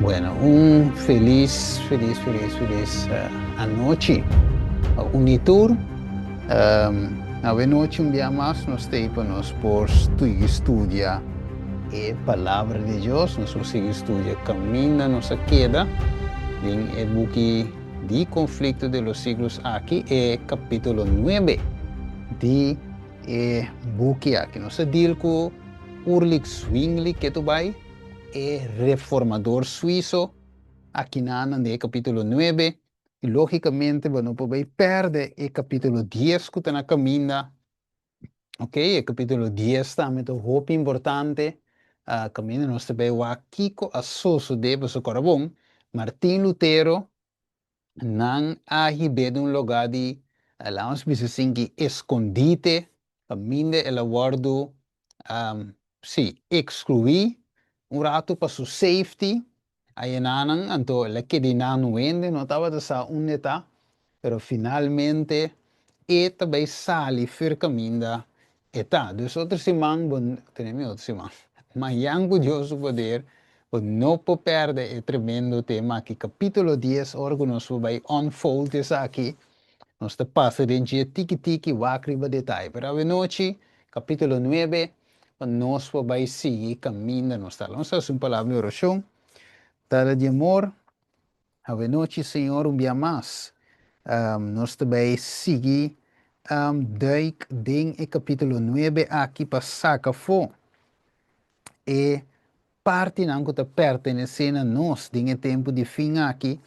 Bueno, un felis, felis, felis, felis anochi pa un i tur. Awe nochi un bia mas nos ta ei pa nos por sigui studia e Palabra di Dios. Nos por sigui studia kaminda nos a keda den e buki di Conflicto de los Siglos aki, e kapitulo nuebe di e buki aki. Nos a deal ku Ulrich Zwingli ketu bai. E reformador suiso akinan den e kapítulo nuebe i lógikamente bo no por bai pèrdè e kapítulo dies ku ta na kaminda. Ok, e kapítulo dies tambe ta hopi importante, kaminda nos ta bai wak kiko a sosodé pasobra kòrda bon, Martin Lutero nan a hib'é den un lugá di, laat nos bisa asin, eskondite, kaminda el a wòrdu sí, ekskluí un ratu pa su safety, a yená nan, anto el a keda einan nuende, no tabata sa unda e ta, pero finalmente e ta bai sali fer kaminda e ta. Dus otro siman bo, tene mi otro siman, mañan ku Dios su poder, bo no por pèrdè e tremendo tema aki, kapítulo dies, ora ku nos por bai unfold esaki, nos ta pasa den dje tiki tiki, wak riba detaye, pero awenochi, Capítulo nuebe, pa nos por bai sigui caminda nos ta. Nos haci un palabra di oracion. Tata di amor, awenochi Señor un bia mas nos ta bai sigui duik den e capítulo nuebe aki pa saca afo e partinan ku ta pertenesé na nos den e tempu di fin aki,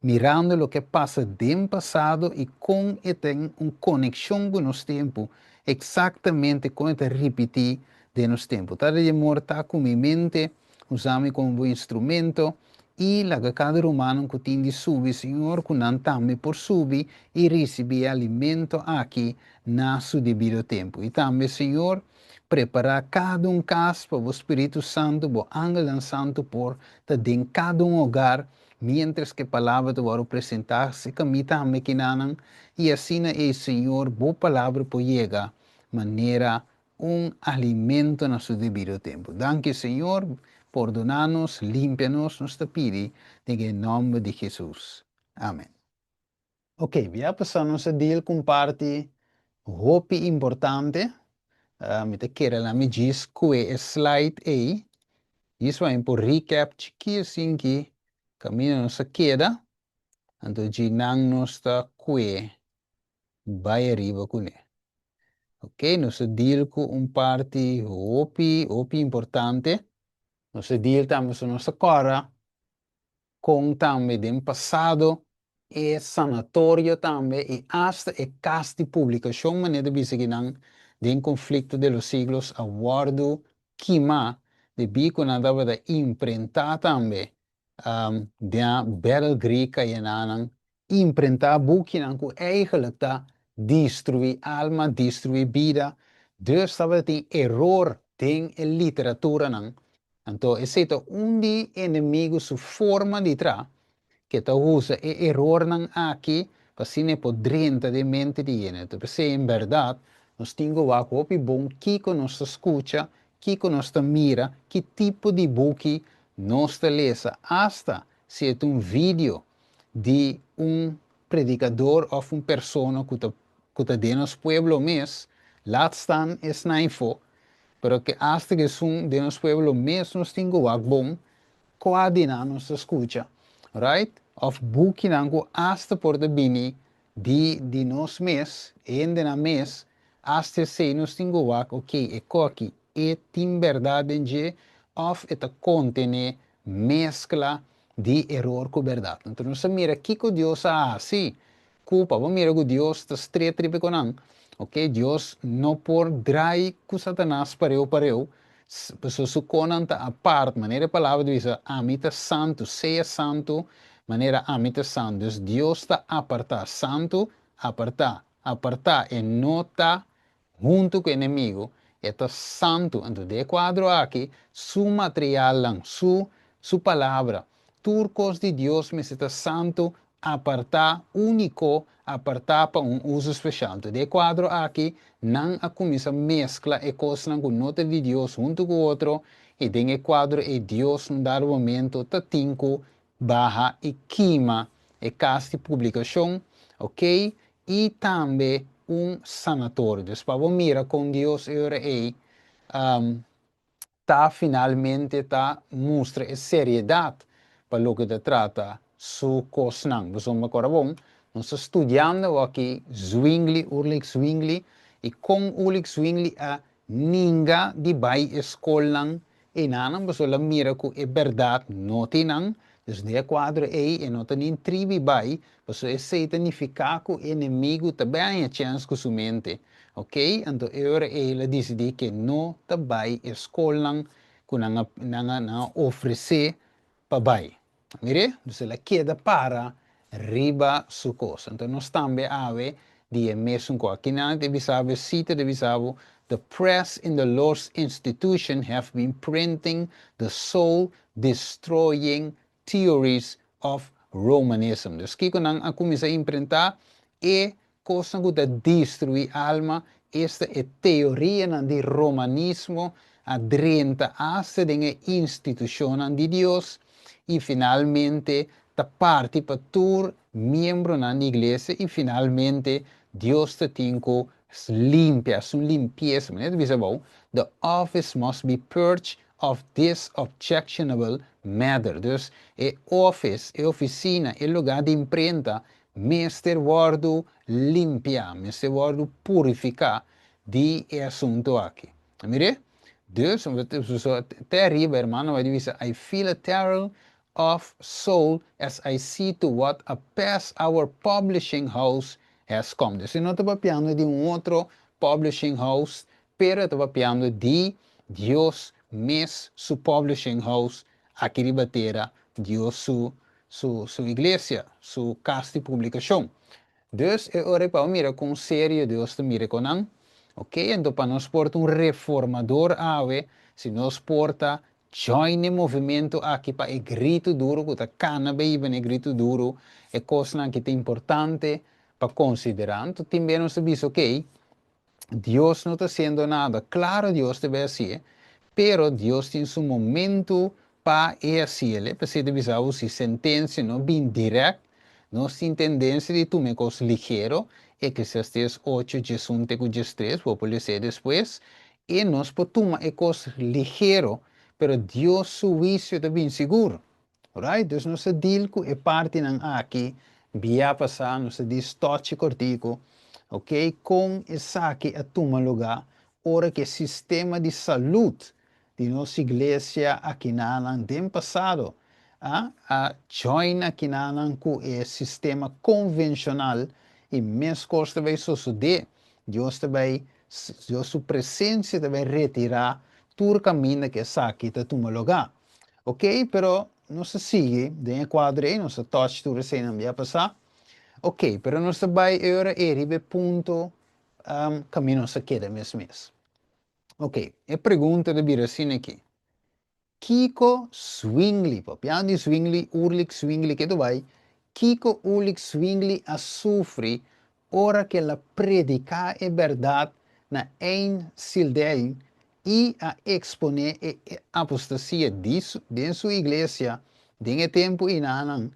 mirando loke a pasa den pasado i kon e ten un konekshon ku nos tempu, eksaktamente kon e ta ripití den nos tempu. Tata di amor ta ku mi mente, usa mi komo bo instrumento i laga kada rumannan ku tin di subi, Señor, ku nan tambe por subi i risibí e alimento aki na su debido tempu. I tambe, Señor, Prepará kada un kas pa bo Spiritu Santu, bo angelnan santu por ta den kada un hogar miéntras ku e palabra ta wòrdu presentá serka mi tambe kinanan, i asina ei, Señor, bo palabra por yega manera un alimento na su debido tempu. Danki, Señor, pordoná nos, limpia nos, nos ta pidi den e nòmber di Hesus. Amen. Ok, bia pasá nos a deal ku un parti hopi importante. Mi ta kere la mi djis kue e slide ei. Djis pa mi por recap chikí asin ki kaminda nos a keda. Anto djinan nos ta kue bai ariba kuné. Ok, nos a deal ku un parti hopi, hopi importante. Nos a deal tambe, so nos ta kòrda kon tambe den pasado e sanatorio tambe i asta e kas di publikashon manera ta bisa ki nan den Conflicto de los Siglos a wòrdu kimá debí ku nan tabata imprentá tambe den Battle Greek a yená nan imprentá bukinan ku eigenlijk ta destruí alma, destruí bida, dus tabatin eror den e literaturanan. Anto esei ta un di enemigu su forma di tra, ke ta usa e erornan aki pa asina e por drenta den mente di hende. Anto p'esei en bèrdat nos tin ku wak hopi bon kiko nos ta skucha, kiko nos ta mira, ki tipo di buki nos ta lesa, asta si e ta un video di un predikador òf un persona ku ta ku ta den nos pueblo mes, laat staan esnan afó, pero ke asta ku esun den nos pueblo mes nos tin ku wak bon kua di nan nos ta skucha, right? Òf bukinan ku asta por ta bini di di nos mes, hendenan mes, asta esei nos tin ku wak, ok, e koki e tin bèrdat den dje òf e ta kontené meskla di eror ku bèrdat. Anto nos ta mira kiko Dios a hasi ku pa bo mira ku Dios ta stret riba ku nan. Ok, Dios no por drai ku Satanas pareu pareu, pasobra su konan ta apart, manera e palabra ta bisa, ami ta santu, sea santu manera ami ta santu. Dus Dios ta apartá, santu, apartá, apartá, e no ta Huntu ku enemigu, e ta santu. Anto den e kuadro aki, su materialnan, su su palabra, tur kos di Dios mester ta santu, apartá, úniko, apartá pa un uso speshal. Anto den e kuadro aki, nan a kuminsá meskla e kosnan ku no ta di Dios huntu ku otro. I den e kuadro ei Dios un dado momento ta tin ku baha i kima e kas di publikashon, ok, i tambe un sanatorio. Dus pa bo mira kon Dios e ora ei ta finalmente ta mustra e seriedat pa loke ta trata su kosnan. Pasobra kora bon, nos ta studiando aki Zwingli, Ulrich Zwingli, i kon Ulrich Zwingli a ninga di bai e skolnan einan, pasobra el a mira ku e bèrdat no tin nan. Dus den e kuadro ei e no ta nin tribi bai, pasobra esei ta nifiká ku e enemigu ta bai haña chèns ku su mente. Ok, anto e ora ei el a disidí ku e no ta bai e skolnan ku nan a nan a nan a ofresé pa bai. Mir'é, dus el a keda para riba su kos. Anto nos tambe awe di e mesun kos. Akinan ta bisa bo, e sita ta bisa bo, The press in the Lord's institution have been printing the soul destroying theories of Romanism. Dus kiko nan a kuminsá imprentá? E kosnan ku ta destruí alma, esta e teorianan di romanismo a drenta asta den e institushonnan di Dios i finalmente ta parti pa tur miembronan di iglesia i finalmente Dios ta tin ku limpia, hasi un limpiesa. Manera ta bisa abou, The office must be purged of this objectionable matter. Dus e office, e ofisina, e lugá di imprenta mester wòrdu limpiá, mester wòrdu purifiká di e asuntu aki. A mir'é? Dus, te ariba hermano bai di bisa, I feel a terror of soul as I see to what a pass our publishing house has come. Dus e no ta papiando di un otro publishing house, pero e ta papiando di Dios mes su publishing house aki riba tera, Dios su su su iglesia, su kas di publikashon. Dus e ora ei pa bo mira kon serio Dios ta mira ku nan. Ok, anto pa nos por ta un reformador awe, si nos por ta join e movimentu aki pa e gritu duru ku ta kana bay iba na e gritu duru, e kosnan aki ta importante pa konsiderá. Anto tin bes nos ta bisa ok, Dios no ta haciendo nada. Claro Dios ta bay hacié, pero Dios tin su momento pa e haciele. P'esei ta bisa bo si sentencia no bin direct, nos tin tendencia di tuma e cos ligero, Eclesiastes ocho, diesun te cu diestres, bo por les'é despues, e nos por tuma e cos ligero, pero Dios su huicio ta bin sigur. Right, dus nos a deal ku e partinan aki bia pasá, nos a di stòchi kòrtiku, ok, kon esaki a tuma lugá ora ku e sistema di salud di nos iglesia akinanan den pasado a a join akinanan ku e sistema konvenshonal i meskos ta bai sosodé, Dios ta bai, Dios su presensia ta bai retirá tur kaminda ku esaki ta tuma lugá. Ok, pero nos ta sigui den e kuadro ei, nos ta touch tur eseinan bia pasá. Ok, pero nos ta bai e ora ei riba e punto kaminda nos ta keda mes mes. Ok, e pregunta ta bira asina aki, Kiko Zwingli, papiando di Zwingli, Ulrich Zwingli ke ta bai, kiko Ulrich Zwingli a sufri ora ku el a prediká e bèrdat na Einsiedeln i a eksponé e apostasia di den su iglesia den e tempu einanan,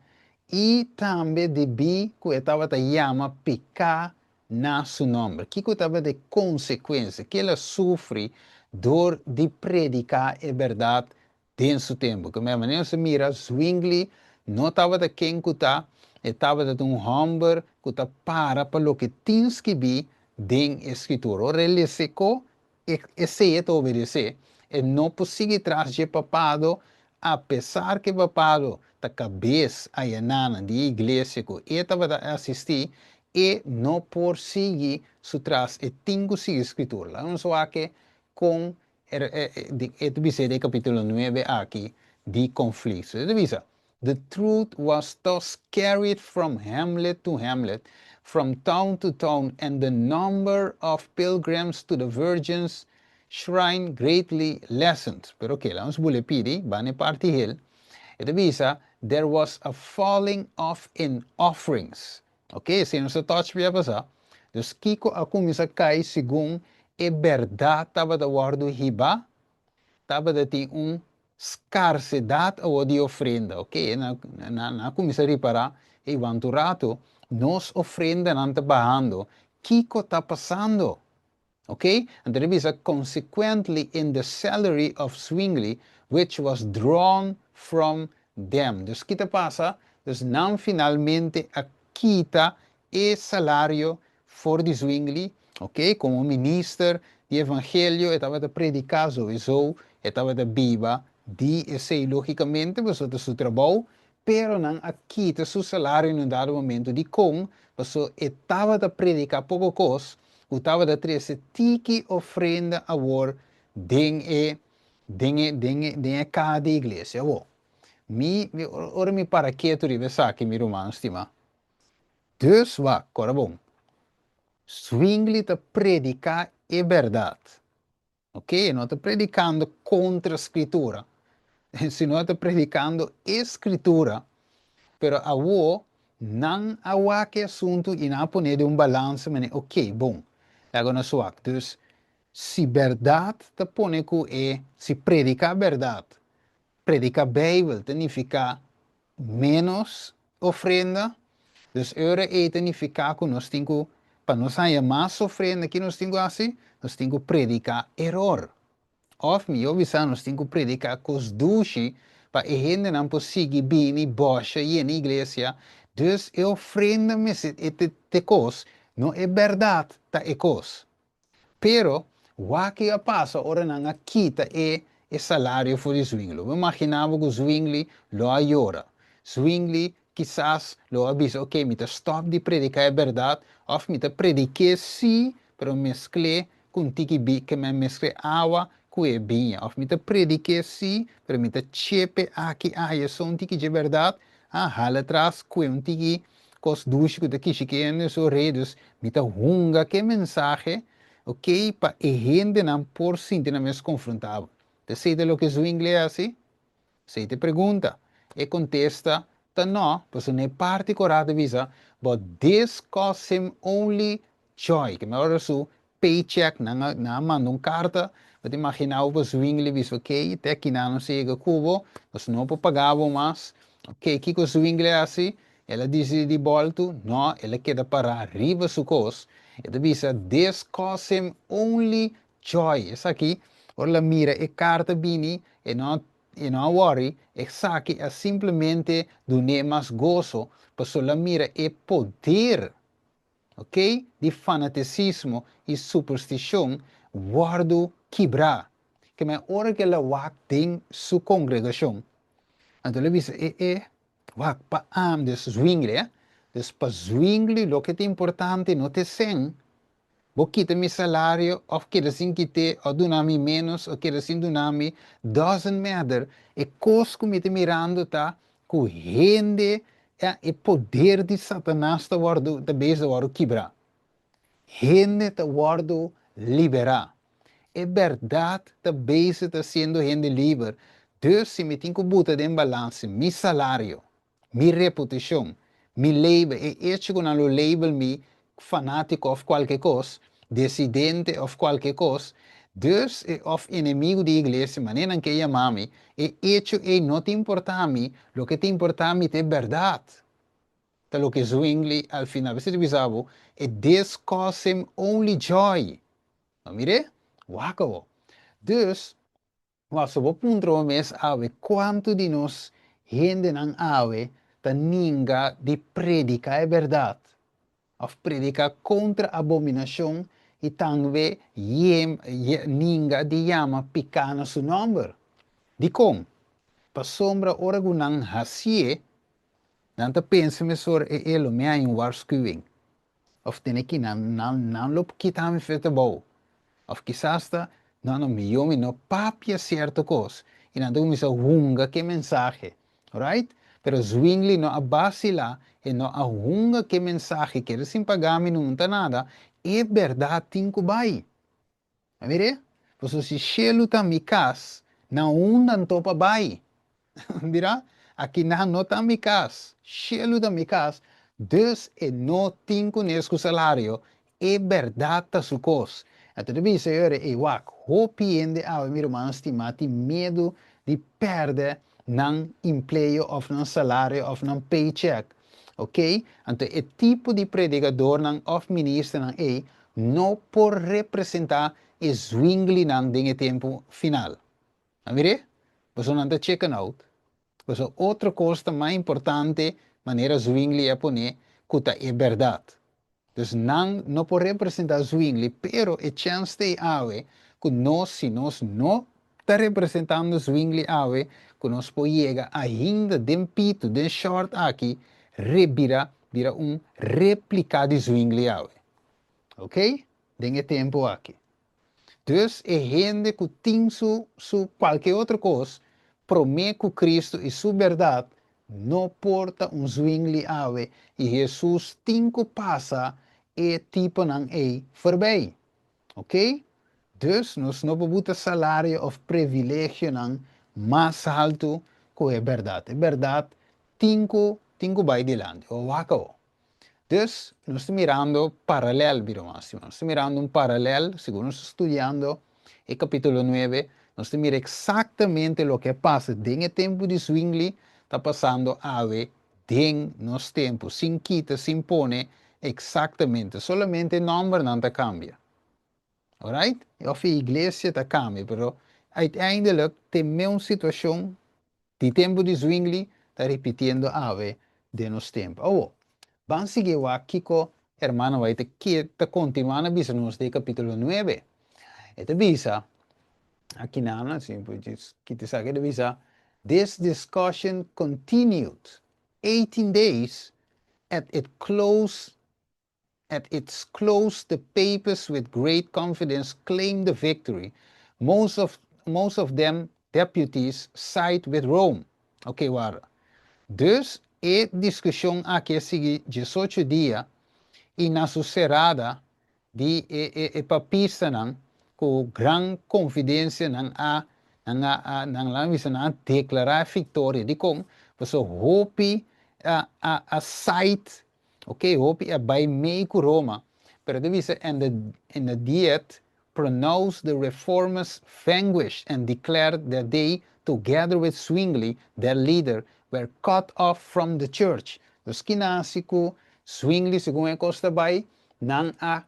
i tambe debí ku e tabata yama piká na su nòmber. Kiko tabata e konsekuensia ku el a sufri dor di prediká e bèrdat Den su tempu. Ku manera nos a mira, Zwingli no tabata ken ku ta, e tabata ta un hòmber ku ta para pa loke tin skibí den e Skritura. Ora e lesa e ko, esei e ta obedesé. E no por sigui tras dje papado, apesar ku e papado ta kabes ayanana di e iglesia ku e tabata asistí, e no por sigui su tras, e tin ku sigui Skritura. Laga nos wak kon E ta bisa den capítulo nuebe aki di conflicto. E ta bisa, The truth was thus carried from hamlet to hamlet, from town to town, and the number of pilgrims to the Virgin's shrine greatly lessened. Pero oke, laga nos bule pidi, ban e parti hel. E ta bisa, There was a falling off in offerings. Ok, esei nos a touch bia pasá. Dus kiko a kuminsá kai segun e bèrdat tabata wòrdu hibá? tabata tin un skarsedat awor di ofrenda. Ok, nan nan a kuminsá ripará, ey, wanta un ratu, nos ofrendanan ta bahando, kiko ta pasando? Ok, anto e bisa, consequently in the salary of Zwingli, which was drawn from them. Dus ki ta pasa? Dus nan finalmente a kita e salario for di Zwingli, ok, komo minister di evangelio e tabata prediká souiso, e tabata biba di esei lógikamente, pasobra ta su trabou, pero nan a kita su salario na un dado momento. Dikon? Pasobra e tabata prediká poko kos ku tabata trese tiki ofrenda awor den e den e den e den e kaha di iglesia. Awor, mi ora mi para ketu riba esaki, mi ruman stimá, Dus wak, kora bon. Zwingli ta prediká e bèrdat. Ok, e no ta predikando kontra Skritura, sino e ta predikando e Skritura. Pero awor nan a wak e asuntu i nan a pon'é den un balansa manera, ok, bon, laga nos wak. Dus, si bèrdat ta pone ku e, si prediká bèrdat, prediká Beibel ta nifiká ménos ofrenda. Dus e ora ei ta nifiká ku nos tin ku, pa nos haña mas ofrenda, ki nos tin ku hasi? Nos tin ku prediká eror. Òf mihó bisá, nos tin ku prediká kos dushi pa e hendenan por sigui bini bòsha yena iglesia. Dus e ofrenda mester e ta e kos, no e bèrdat ta e kos. Pero, wak ke a pasa ora nan a kita e e salario for di Zwingli? Bo imaginá bo ku Zwingli lo a yora? Zwingli kisas lo a bisa, Oke, mi ta stòp di prediká e bèrdat, òf mi ta predik'é sí, pero meskl'é ku un tiki bi, ke men meskl'é awa ku e biña, òf mi ta predik'é sí, pero mi ta chepe aki aya so un tiki dje bèrdat, a hala atras kue un tiki Kos dushi ku ta kishi ke hende su redes, mi ta hunga ke mensahe, ok, pa e hendenan por sinti nan mes konfrontabel. Ta esei ta loke Zwingli a hasi? Esei ta e pregunta. E kontesta ta no, pasobra na e parti ku ora ta bisa, But this caused him only joy. Ke mehor su paycheck, nan a nan a manda un karta, bo ta imaginá bo pa Zwingli bisa, ok, te akinan nos a yega ku bo, nos no por paga bo mas. Ok, kiko Zwingli a hasi? El a disidí di bòltu? No, el a keda pará riba su kos. E ta bisa, This caused him only joy. Esaki, ora el a mira e karta bini, e no e no a wòri, esaki a simplemente dun'é mas goso, pasobra el a mira e poder ok, di fanaticismo y supersticion wordo kibra. Ke men ora ke el a wak den su congregacion, anto el a bisa, e e, wak pa am, dus Zwingli, eh, dus pa Zwingli loke ta importante no ta esén, bo kita mi salario of keda sin kit'é of duna mi menos of keda sin duna mi, doesn't matter, e kos ku mi ta mirando ta ku hende, ya, e poder di Satanas ta wòrdu, ta bezig ta wòrdu kibrá. Hende ta wòrdu liberá. E bèrdat ta bezig ta hasiendo hende liber. Dus si mi tin ku buta den balanse mi salario, mi reputashon, mi label, e echo ku nan lo label mi fanátiko òf kualke kos, desidente òf kualke kos, dus e òf enemigu di iglesia, manera nan ke yama mi, e echo ei no ta importá mi, loke ta importá mi ta e bèrdat. Ta loke Zwingli al final a bisa bo, e this cause him only joy. No mir'é? Wak awor. Dus, Paso bo puntra bo mes awe kuantu di nos hendenan awe ta ninga di prediká e bèrdat òf prediká kontra abominashon i tambe ninga di yama piká na su nòmber. Dikon? Pasobra ora ku nan hasié, nan ta pensa mesora e e lo mi haña un warskuwing. Of tene ki nan nan nan lo kita mi fe trabou. Of kisas ta no no mihó mi no papia sierto kos i nan ta kuminsá hunga ku e mensahe. Right? Pero Zwingli no a basilá, e no a hunga ku e mensahe, kere sin paga mi no ta nada, e bèrdat tin ku bai. A mir'é? Pasobra si shelu ta mi kas, na unda anto pa bai? Mira, akinan no ta mi kas, shelu ta mi kas, dus e no tin kunes ku salario, e bèrdat ta su kos. Anto ta bisa e ora ei, Wak, hopi hende awe, mi rumannan stimá, tin miedu di pèrdè nan empleo òf nan salario òf nan paycheck. Oké? Anto e tipo di predikadornan òf ministernan ei no por representá e Zwinglinan den e tempu final. A mir'é? Pasobra nan ta chicken out. Pasobra otro kos ta mas importante, manera Zwingli a pone, ku ta e bèrdat. Dus nan no por representá Zwingli, pero e chèns ta ei awe ku nos, si nos no ta representando Zwingli awe, ku nos por yega ainda den pitu, den shòrt aki, rebira, bira un réplika di Zwingli awe. Oké? Den e tempu aki. Dus e hende ku tin su su kualke otro kos promé ku Kristu i su bèrdat no por ta un Zwingli awe i Hesus tin ku pasa e tiponan ei forbei. Ok? Dus nos no por buta salario òf previlegionan mas haltu ku e bèrdat. E bèrdat tin ku tin ku bai dilanti. O wak awo. Dus, nos ta mirando paralel, mi ruman stima. Nos ta mirando un paralel, segun nos ta studiando e kapítulo nuebe, nos ta mira eksaktamente loke a pasa den e tempu di Zwingli ta pasando awe den nos tempu, sin kita, sin pone, eksaktamente. Solamente e nòmbernan ta kambia. Alright? Òf e iglesia ta kambia, pero uiteindelijk te meun situashon Di tempu di Zwingli ta ripitiendo awe den nos tempu. Awo, ban sigui wak kiko Hermana White ta ke ta kontinuá na bisa nos den kapítulo nuebe. E ta bisa, akinan, si mi por djis kita esaki, e ta bisa, This discussion continued 18 days at it close At its close the papists with great confidence claimed the victory, most of most of them deputies side with Rome. Ok, warda. Dus e diskushon aki a sigui diesocho dia i na su serada di e e e papistanan ku gran konfidensia nan a nan a a nan laga bisa nan a deklará e viktoria. Dikon? Pasobra hopi a a a side Ok, hopi a bai mei ku Roma, pero ta bisa and the and the Diet pronounced the reformers vanquished and declared that they, together with Zwingli, their leader, were cut off from the church. Dus ki nan hasi ku Zwingli segun e kos ta bai? Nan a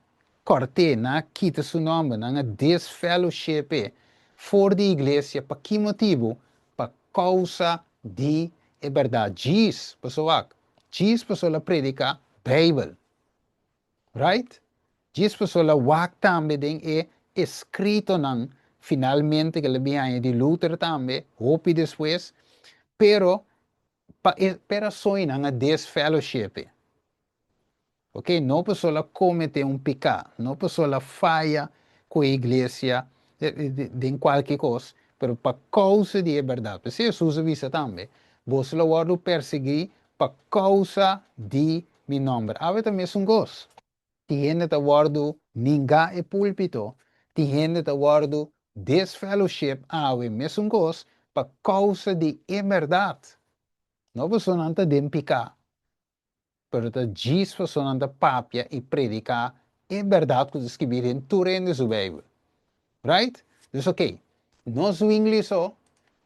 kòrt'é, nan a kita su nòmber, nan a disfellowship'é for di iglesia. Pa ki motibu? Pa kousa di e bèrdat. Djis, pasobra wak, Djis paso la predica Bijbel. Right? Djis paso la wak tambe den e escritonan finalmente ke la bin haña di Luther tambe, hopi despues, pero pa e perasoinan a disfellowship e. Ok, no paso la comete un pica, no paso la faya cu e iglesia den cualke cos, pero pa causa di e berdad. P'esei Jesus a bisa tambe, Boso lo wordo persegui pa causa di mi nomber. Awe ta mesun cos. Tin hende ta wordo ninga e pulpito, tin hende ta wordo disfellowship awe mesun cos pa causa di e berdad. No paso nan ta den pica, Pero ta djis pasobra nan ta papia i prediká e bèrdat ku ta skibí den tur hende su Beibel. Right? Dus oké, no Zwingli so,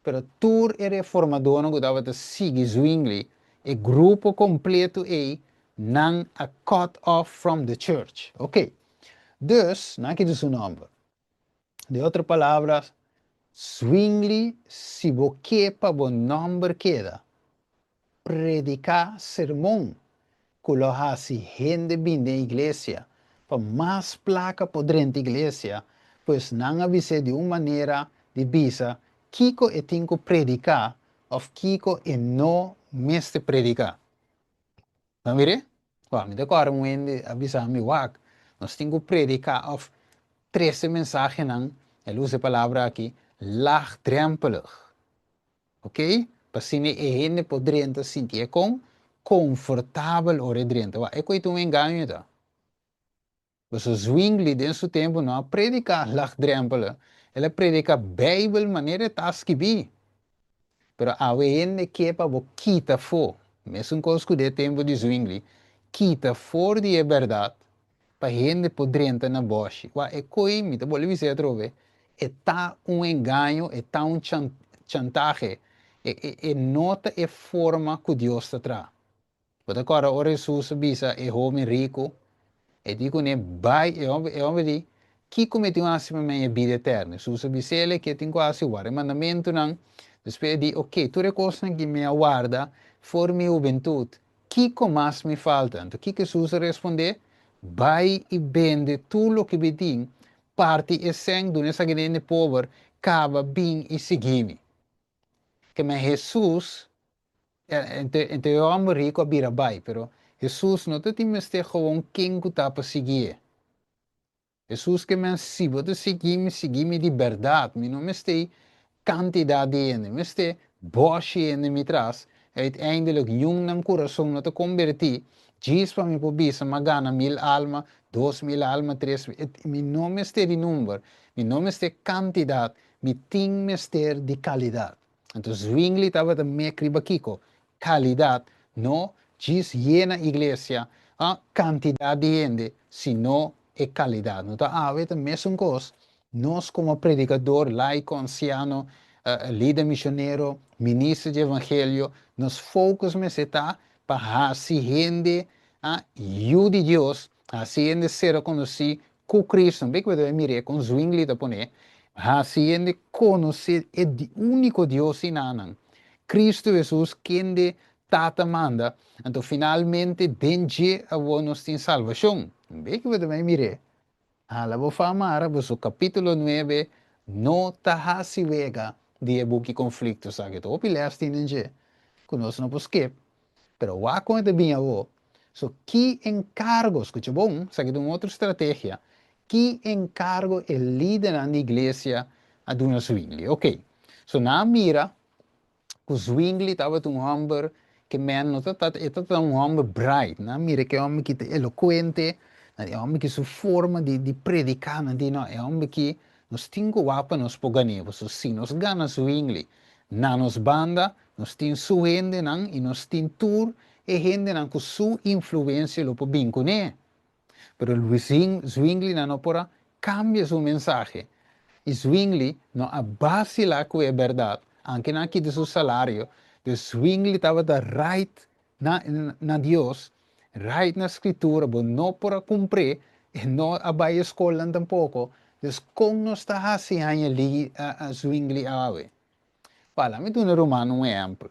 pero tur e reformadónan ku tabata sigui Zwingli, e grupo kompletu ei, nan a cut off from the church. Oké. Dus, nan a kita su nòmber. Den otro palabra, Zwingli, si bo ke pa bo nòmber keda, prediká sermon ku lo hasi hende bin den iglesia, pa mas plaka por drenta iglesia, pues nan a bis'é di un manera di bisa kiko e tin ku prediká òf kiko e no mester prediká. Bo a mir'é? Wak, mi ta kòrda un hende a bisa mi, Wak, nos tin ku prediká òf trese mensahenan, el usa e palabra aki, laagdrempelig. Ok? Pa asina e hende por drenta sinti e kon konfortabel ora e drenta. Wak, e koe ta un engaño ta. Pasobra Zwingli den su tempu no a prediká laagdrempelig, el a prediká Beibel manera e ta skibí. Pero awe hende ke pa bo kita afó, mesun kos ku den e tempu di Zwingli, kita for di e bèrdat. pa hende por drenta na bòshi. Wak, e koi, mi ta bolbe bisa atrobe, e ta un engaño, e ta un chantahe, e no ta e forma ku Dios ta traha. Bo ta kòrda ora Hesus a bisa e hóben riku, e di kuné, Bai, e hòmber, e hòmber di, Kiko mi tin ku hasi pa mi haña bida eterno? Hesus a bis'el, Ke tin ku hasi? Warda e mandamentunan. Despues e di, Oke, tur e kosnan ki mi a warda for mi hubentut, kiko mas mi falta? Anto kiko Hesus a respondé? Bai i bende tur loke bo tin, parti e sèn, duna esaki den hende pober, kaba bin i sigui mi. Keme Hesus, ento e hòmber riku a bira bai, pero Hesus no ta tin mester gewoon ken ku ta pa siguié. Hesus ke men, si bo ta sigui mi, sigui mi di bèrdat, mi no mester kantidat di hende, mi mester bòshi hende mi tras, uiteindelijk niun nan kurason no ta kombertí, djis pa mi por bisa m'a gana mil alma, 2000 alma, 3000, mi no mester di number, mi no mester kantidat, Mi tin mester di kalidat. Anto Zwingli tabata mek riba kiko? Kalidat, no djis yena iglesia, a kantidat di hende, sino e kalidat. No ta awe ta mesun kos, nos komo predikador, laiko, ansiano, lider misionero, minister di evangelio, nos focus mester ta pa hasi hende a yu di Dios, hasi hende ser konosí Ku Cristo, un bek bo mir'é kon Zwingli ta pon'é, hasi hende konosé e úniko Dios i nanan, Cristo Hesus, kende Tata manda, anto finalmente den dje awor nos tin salbashon. Un bek bo ta bai mir'é. Hala bo fa mara boso kapítulo nuebe no ta hasi wega di e buki Konflikto. Sa ke ta hopi lès tin den dje ku nos no por skip. Pero wak kon e ta bin awor. So ki enkargo, skucha bon, esaki ta un otro strategia, ki enkargo e lidernan di iglesia a duna Zwingli? Ok, so nan a mira ku Zwingli tabata un hòmber ke men no ta e tabata un hòmber bright, nan a mira ke hòmber ki ta elokuente, e hòmber ki su forma di di prediká, nan di no e hòmber ki nos tin ku wak pa nos por gan'é, pasobra si nos gana Zwingli na nos banda, Nos tin su hendenan i nos tin tur e hendenan ku su influensia lo por bin kuné. Pero Zwingli nan no por a kambia su mensahe. I Zwingli no a basilá ku e bèrdat, anke nan a kita su salario. Dus Zwingli tabata right na na Dios, right na Skritura, bo no por a kumpr'é, e no a bai e skolnan tampoko. Dus kon nos ta hasi haña Zwingli awe? Wala, mi duna ruman un ehèmpel.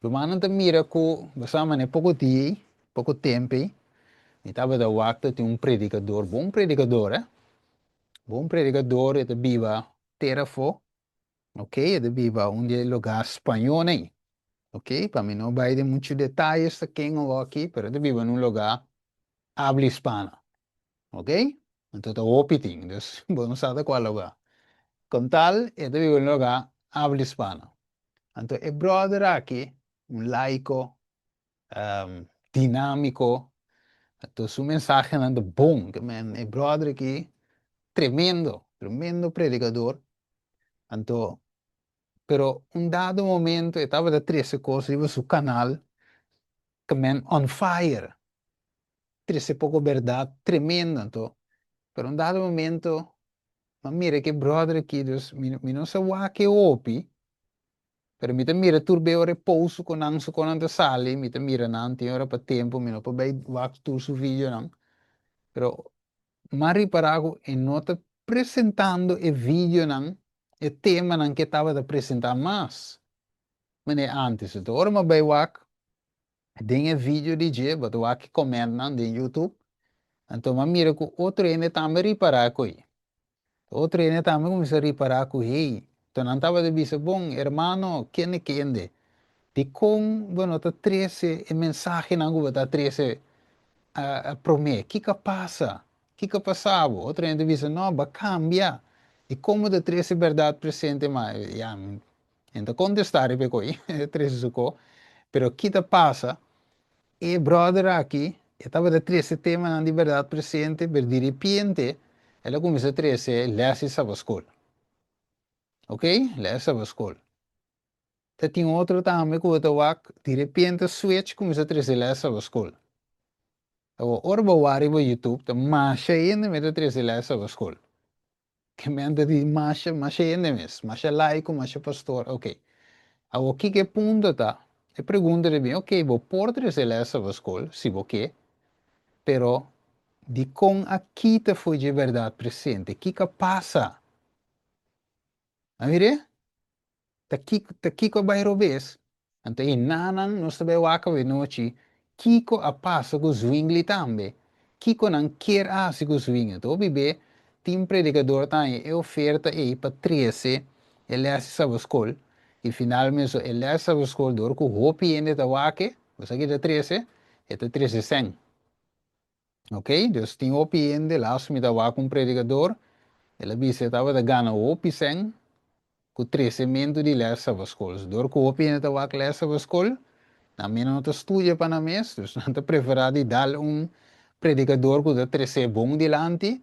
Rumannan ta mira ku bo sa manera poko dia ei, poko tempu ei, mi tabata wak ta tin un predikador, bon predikador eh, bon predikador, e ta biba tera afó, ok, e ta biba un di e lugá spañó ei, ok, pa mi no bai den muchu detayes ta ken awor aki, pero e ta biba na un lugá habla hispana, ok? Anto ta hopi tin, dus bo no sa ta kua lugá. Kon tal e ta biba un lugá habla hispana. Anto e bròder aki, un laiko, dinámiko, anto su mensahenan ta bon, ke men e bròder aki tremendo, tremendo predikador. Anto, pero un dado momento e tabata trese kos riba su kanal ke men on fire. Trese poko bèrdat tremendo anto pero un dado momento m'a mira ke bròder aki dus mi mi no sa wak e hopi pero mi ta mira tur be ora e post ku nan su konan ta sali mi ta mira nan tin ora pa tempu mi no por bai wak tur su videonan pero m'a ripará ku e no ta presentando e videonan e temanan ke e tabata presentá mas manera antes anto ora m'a bai wak Den e video di dje bo ta wak e commentnan den YouTube, anto m'a mira cu otro hende tambe ripara cu ei. Otro hende tambe cuminsa ripara cu hey, to nan tabata bisa, bon, hermano kende kende, dicon bo no ta trece e mensahenan cu bo ta trece prome? Kico a pasa? Kico a pasa bo? Otro hende ta bisa, no, bo a cambia, dicon bo ta trece berdad presente mas? Ya, E ta contesta riba e coi, e trece su co, pero ki ta pasa, e brother aki, e tabata trece temanan di berdad presente, pero di ripiente el a cuminsa trece les di sabascol. Ok, les sabascol. Ta tin otro tambe cu bo ta wak, di ripiente switch cuminsa trece les sabascol. Awor, ora bo wak riba YouTube, ta masha hende mes ta trese lès Sabasskol. Ke men ta di masha, masha hende mes, masha laiko, masha pastor, ok. Awor, kiko e punto ta? E pregunta ta bin, ok, bo por trese lès Sabasskol, si bo ke, pero dikon a kita for dje bèrdat presente? Kiko a pasa? A mir'é? Ta kiko, ta kiko a bai robes? Anto e nanan nos ta bai wak awe nochi kiko a pasa ku Zwingli tambe. Kiko nan kier a hasi ku Zwingli? Anto hopi be tin predikador ta haña e oferta ei pa trese e lès di Sabasskol i finalmente e lès di Sabasskol dor ku hopi hende ta wak e, bo sa ki ta trese? E ta trese sèn. Ok, dus tin hopi hende, laatst mi ta wak un predikador, el a bisa e tabata gana hopi sèn ku tresementu di lès Sabasskol. So dor ku hopi hende ta wak lès Sabasskol, nan meno no ta studia pa nan mes, dus nan ta preferá di dal un predikador ku ta tres'é bon dilanti,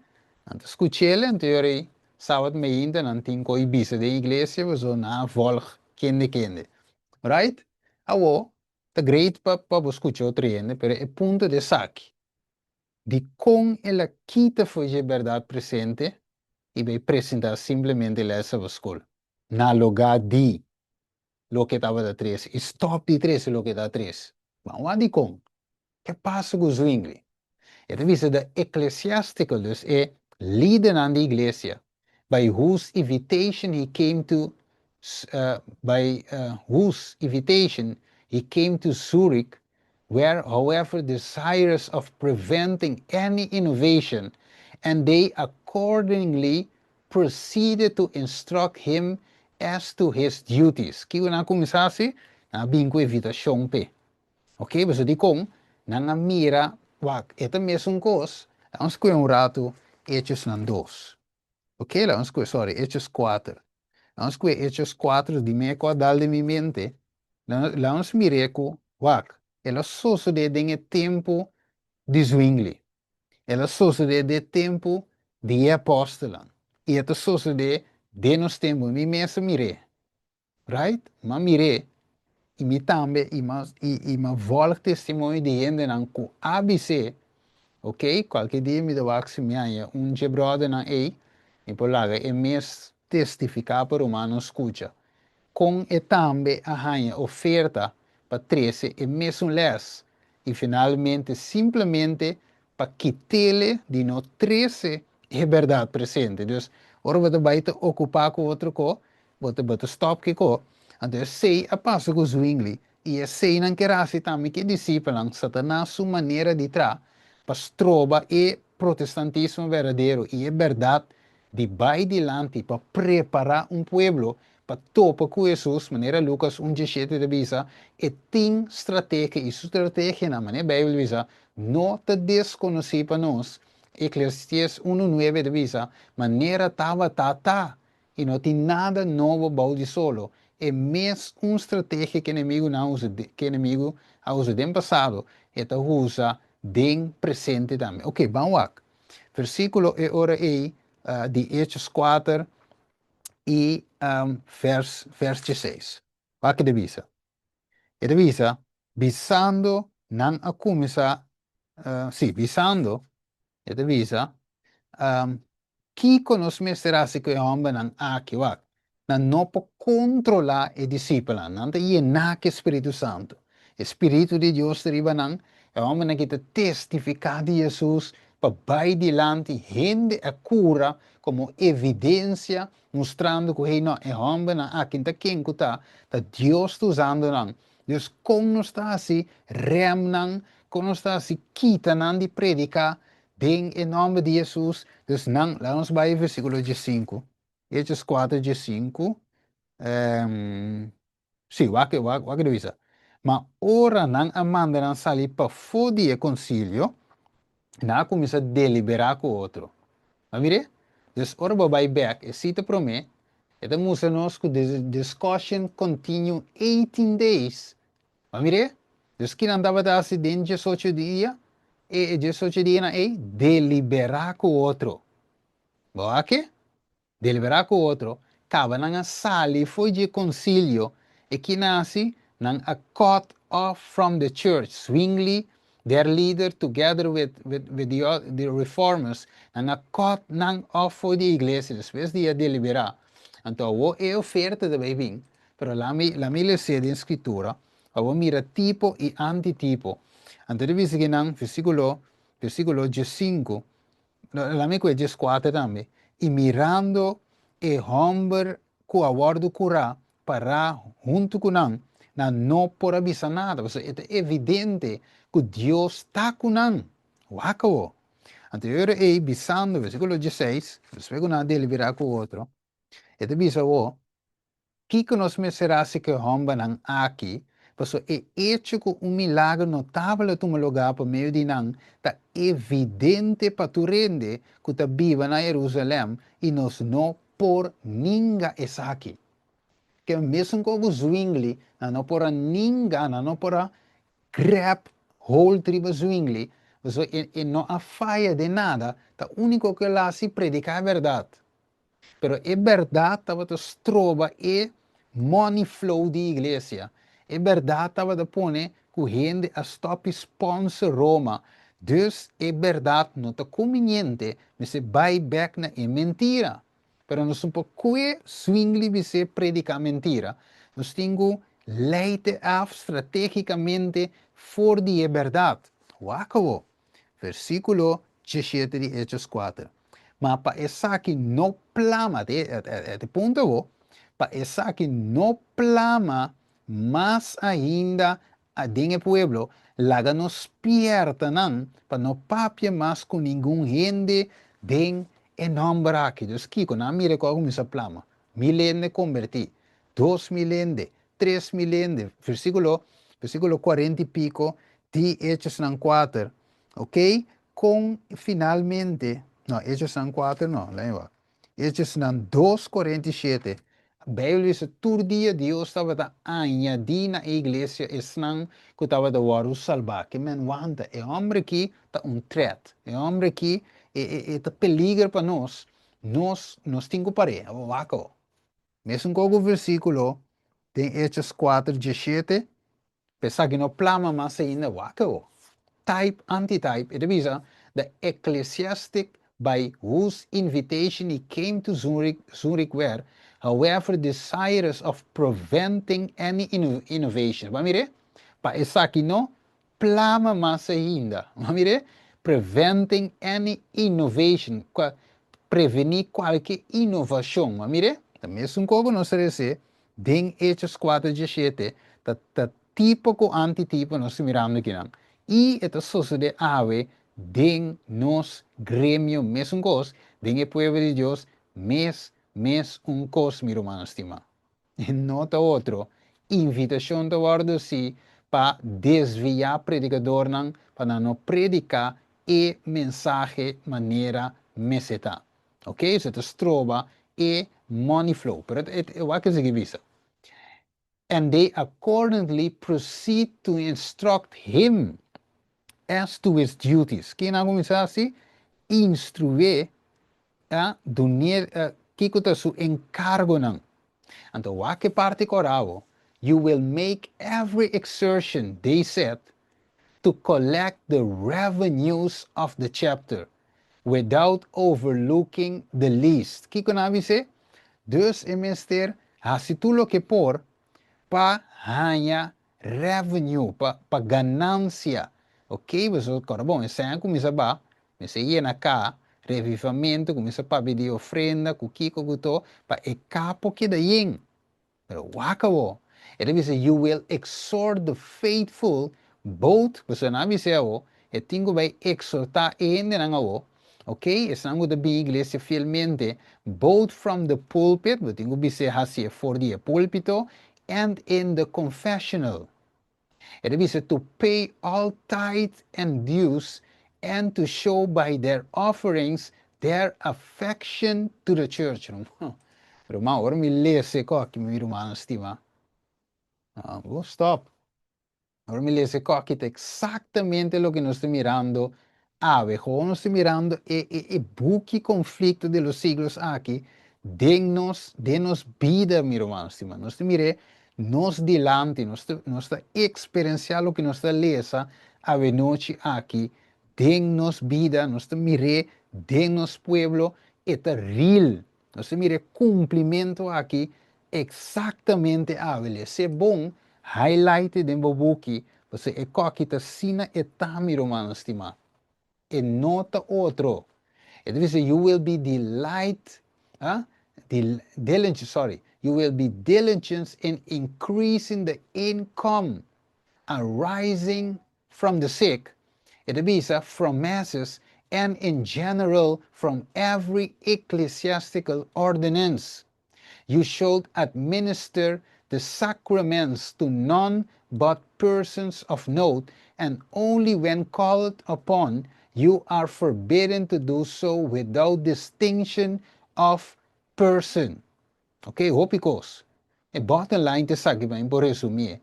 nan ta skuch'el, anto e ora ei sabat meinta nan tin ku i bisa den iglesia pasobra nan a vòlg kende kende. Right? Awor, ta great pa pa bo skucha otro hende, pero e punto di esaki, Dikon el a kita for dje bèrdat presente i bai presentá simplemente lès Sabasskol na lugá di loke tabata trese i stòp di trese loke ta trese? Ban wak dikon. Ke pasa ku Zwingli? E ta bisa the ecclesiastical, dus e lidernan di iglesia, by whose invitation he came to by whose invitation he came to Zurich were however desirous of preventing any innovation and they accordingly proceeded to instruct him as to his duties. Kiko nan a kuminsá hasi? Nan a bin ku evitashon p'e. Ok, pasobra dikon? Nan a mira, wak, e ta mesun kos. Laga nos kue un ratu Hechosnan dos. Ok, laga nos kue, sorry, Hechos kuater. Laga nos kue Hechos kuater, di mi e ku a dal den mi mente. Laga nos mir'é ku, wak, el a sosodé den e tempu di Zwingli. El a sosodé den e tempu di e apòstelnan. I e ta sosodé den nos tempu. Mi mes a mir'é. Right? M'a mir'é i mi tambe i m'a i m'a vòlg testimonio di hendenan ku a bis'é, ok, kualke dia mi ta wak si mi haña un dje bròdernan ei, mi por laga e mes testifiká pa rumannan skucha kon e tambe a haña oferta pa trese e mesun lès i finalmente simplemente pa kit'ele di no trese e bèrdat presente. Dus, ora bo ta bai ta okupá ku otro ko, Bo ta bo ta stop kiko? Anto esei a pasa ku Zwingli, i eseinan ker hasi tambe ku e disipelnan, Satanas su manera di tra pa stroba e protestantismo berdadero i e bèrdat di bai dilanti pa prepará un pueblo pa topa ku Hesus, manera Lukas un diesshete ta bisa, e tin strategia i su strategianan, manera Beibel bisa, no ta deskonosí pa nos, Eklesiastés unu nuebe ta bisa, manera tabata ta, I no tin nada nobo bou di solo. E mes un strategia ku enemigunan a usa ku enemigu a usa den pasado, e ta usa den presente tambe. Oke, ban wak. Versíkulo e ora ei di Hechos kuater i vers vers dieseis. Wak e ta bisa. E ta bisa, Bisando nan a kuminsá, sí, bisando, e ta bisa, Kiko nos mester hasi ku e hòmbernan aki? Wak, nan no por kontrolá e disipelnan. Nan ta yená ku e spiritu santu. E spiritu di Dios ta riba nan. E hòmbernan ki ta testifiká di Hesus pa bai dilanti hende a kura komo evidensia mustrando ku, hey, no, e hòmbernan aki ta ken ku ta, ta Dios ta usando nan. Dus kon nos ta hasi rèm nan, kon nos ta hasi kita nan di prediká Den e nòmber di Hesus, dus nan, laga nos bai versíkulo diesinku, Hechos kuater diesinku, sí, wak, wak, wak e ta bisa, Ma ora nan a manda nan sali pafó di e konsilio, nan a kuminsá deliberá ku otro. Bo a mir'é? Dus ora bo bai bèk e sita promé, e ta mustra nos ku the discussion continue 18 days. Bo a mir'é? Dus ki nan tabata hasi den diesocho dia? E e diesocho dianan ei, deliberá ku otro. Bo a ke? Deliberá ku otro, kaba nan a sali fo'i dje konsilio, e ki nan hasi? Nan a cut off from the church. Zwingli, Their leader together with the reformers, nan a cut nan off for di iglesia, despues di a deliberá. Anto awor e oferta ta bay bin, pero lami les'é den Scritura, pa bo mira tipo y antitipo. Anto ta bisa ki nan, versiculo 15, lami cu e 14 tambe, Y mirando e homber cu a wordo curá, pará huntu ku nan, nan no por a bisa nada, pasobra e ta evidente ku Dios ta ku nan. Wak awor. Anto e ora ei, bisando, versíkulo 16, despues ku nan a deliberá ku otro, e ta bisa awor, Kiko nos mester hasi ku e hòmbernan aki? Pasobra e echo ku un milager notabel a tuma lugá pa medio di nan ta evidente pa tur hende ku ta biba na Herusalèm, i nos no por ninga esaki. Ke mesun kos ku Zwingli, nan no por a ninga, nan no por a grab hold riba Zwingli, pasobra e no a faya den nada, ta úniko ku el a hasi prediká e bèrdat. Pero e bèrdat tabata stroba e money flow di iglesia, e bèrdat tabata pone ku hende a stòp sponsor Roma, dus e bèrdat no ta kumbiniente, mester bai bèk na e mentira. Pero nos no por kue Zwingli bis'é prediká mentira. Nos tin ku leite af stratégikamente for di e bèrdat. Wak awor, versíkulo 17 di Hechos 4. Ma pa esaki no plama, e te punto awor, pa esaki no plama mas ainda den e pueblo, laga nos spierta nan pa no papia mas ku ningun hende den e nòmber aki. Dus kiko? Nan a mira ku a kuminsá plama. 1000 hende kombertí, 2000 hende, 3000 hende, versíkulo, versíkulo 40 i piko di Hechosnan 4, ok? Kon finalmente, no, Hechosnan 4 no, lei wak. Hechosnan 2, 47, Beibel bisa tur dia Dios tabata añadí na e iglesia esnan ku tabata wòrdu salbá. Ke men wanta, e hòmber akí ta un threat. E hòmber akí e ta peliger pa nos. Nos tin ku par'é. Abo wak awor. Mesun kos ku versíkulo den Hechos 4, 17, Pa esaki no plama mas ainda, wak awor. Type, antitype, e ta bisa, The ecclesiastic by whose invitation he came to Zurich, Zurich were, however, desirous of preventing any innovation. Bo a mir'é? Pa esaki no plama mas ainda. Bo a mir'é? Preventing any innovation, prevení kualke inovashon. Bo a mir'é? Ta mesun kos ku nos ta resé Den Hechos 4 17 ta tipo ku antitipo nos ta mirando akinan. I e ta sosodé awe den nos gremio mesun kos, den e pueblo di Dios mes mes un kos, mi rumannan stimá. E no ta otro. Invitashon ta wòrdu hasi pa desviá predikadornan pa nan no prediká e mensahe manera mester ta. Ok, so ta stroba e money flow. Pero e wak esaki bisa. And they accordingly proceed to instruct him as to his duties. Ken a kuminsá hasi? Instrué, a dun'é kiko ta su enkargonan. Anto wak e parti kòrda bo, You will make every exertion, they said, to collect the revenues of the chapter, without overlooking the least. Kiko nan a bis'é? Dus e mester hasi tur loke por pa haña revenue, pa ganancia. Ok, boso kòrda bon, esei a kuminsá ba, mester yena ka, revivamentu, kuminsá papia di ofrenda, ku kiko ku to, pa e ka por keda yen. Pero wak awor, e ta bisa, You will exhort the faithful both, pasobra nan a bis'é awor, e tin ku bai exhortá e hendenan awor, ok, esnan ku ta bin iglesia fielmente, both from the pulpit, bo tin ku bis'é hasié for di e púlpito, and in the confessional. E ta bisa to pay all tithe and dues and to show by their offerings their affection to the church. Ruman, ora mi lesa e koki, mi rumannan stima, bo stop. Ora mi lesa e koki ta exactamente loke nos ta mirando awe. Gewoon nos ta mirando e buki Conflicto de los Siglos aki den nos bida, mi rumannan stima. Nos ta mir'é nos dilanti, nos ta experiencia loke nos ta lesa. Awenochi aki den nos bida, nos ta mir'é den nos pueblo, e ta real. Nos ta mira e kumplimentu aki eksaktamente awe. Les'é bon, highlight e den bo buki, pasobra e kòki ta asina e ta, mi rumannan stimá. E no ta otro. E ta bisa, You will be delight, ah, diligent, sorry, you will be diligent in increasing the income arising from the sick, e ta bisa, from masses, and in general from every ecclesiastical ordinance. You should administer the sacraments to none but persons of note, and only when called upon. You are forbidden to do so without distinction of person. Ok, hopi kos. E bottom line ta esaki pa mi por resumie.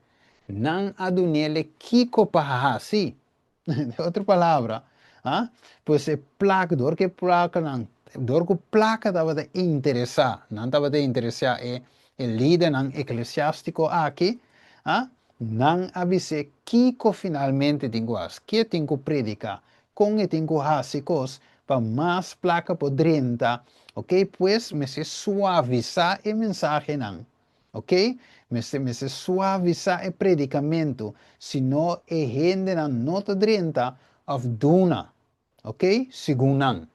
Nan a dunele kiko pa hasi. Den otro palabra, ah, pues e plaka, dor ku e plakanan, dor ku plaka tabata interesá, nan tabata interesá e e lidernan eklesiástiko aki, ah, nan a bis'é kiko finalmente tin ku hasi, ke tin ku prediká, kon e tin ku hasi kos pa mas plaka por drenta, ok, pues mester suavisá e mensahenan. Ok, mester mester suavisá e predikamentu, sino e hendenan no ta drenta òf duna. Ok, segun nan.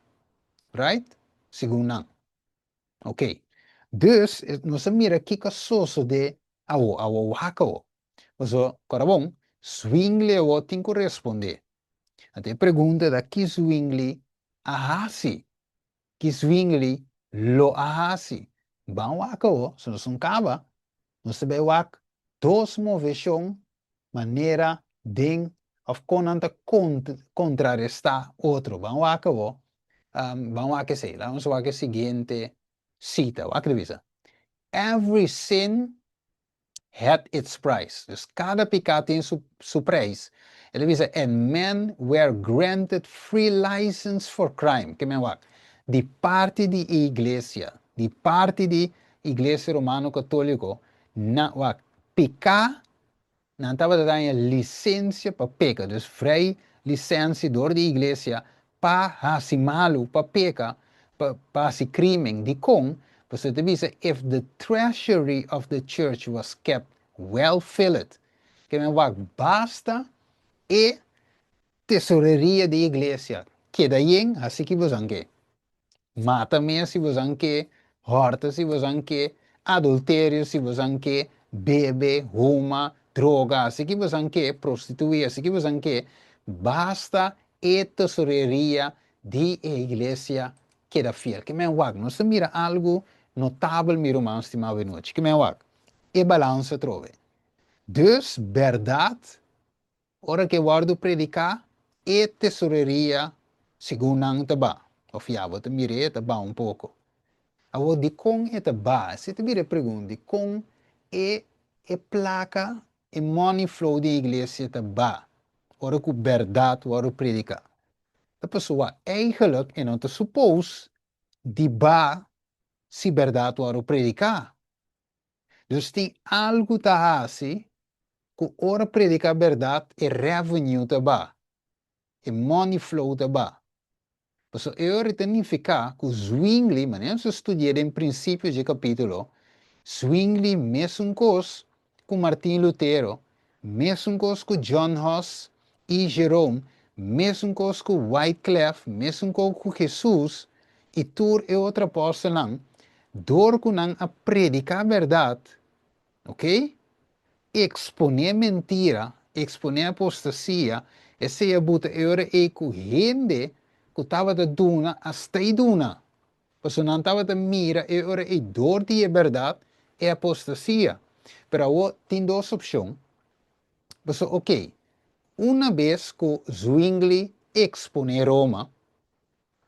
Right? Segun nan. Ok. Dus, nos a mira kiko a sosodé awo, awo wak awo. Paso, kòrda bon, Zwingli awo tin ku respondé. Anto e pregunta ta ki Zwingli a hasi? Ki Zwingli lo a hasi? Ban wak awo, si nos no kaba, nos ta bai wak dos moveshon manera den of kon nan ta kontrarestá otro. Ban wak awo, ban wak esei. Laga nos wak e siguiente sita. Wak ta bisa, Every sin had its price. Dus kada piká tin su su prijs. E ta bisa, and men were granted free license for crime. Ke men wak? Di parti di e iglesia, di parti di Iglesia Romano Katoliko, nan wak, piká, nan tabata daña lisensia pa peka. Dus vrij lisensia dor di iglesia pa hasi malu, pa peka, pa pa hasi krimen. Dikon? Pasobra ta bisa, If the treasury of the church was kept well filled, ke men wak basta e tesoreria di iglesia keda yen, hasi ki bosan ke. Mata mes si bosan ke, hòrta si bosan ke, adulterio si bosan ke, bebe, huma, droga, hasi ki bosan ke, prostituí, hasi ki bosan ke, basta e tesoreria di e iglesia keda fiel. Ke men wak, nos ta mira algu notabel, mi ruman stimá awenochi. Ke men wak, e balansa atrobe. Dus, bèrdat, ora ke wòrdu prediká, e tesoreria segun nan ta ba. Òf ya, bo ta mir'é e ta ba un poko. Awor, dikon e ta ba? Esei ta bira e pregunta, dikon e e plaka, e money flow di e iglesia ta ba ora ku bèrdat wòrdu prediká? Ta pasobra eigenlijk e no ta supos di ba si bèrdat wòrdu prediká. Dus tin algu ta hasi ku ora prediká bèrdat e revenue ta ba, e money flow ta ba. Pasobra e ora ta nifiká ku Zwingli, manera nos a studi'é den prinsipio dje kapítulo, Zwingli mesun kos ku Martin Lutero, mesun kos ku John Huss i Jerome, mesun kos ku Wyclef, mesun kos ku Hesus i tur e otro apòstelnan, dor ku nan a prediká bèrdat, ok, eksponé mentira, eksponé apostasia, esei a buta e ora ei ku hende ku tabata duna a stei duna. Pasobra nan tabata mira e ora ei dor di e bèrdat e apostasia. Pero awor tin dos opshon. Pasobra ok, una bes ku Zwingli eksponé Roma,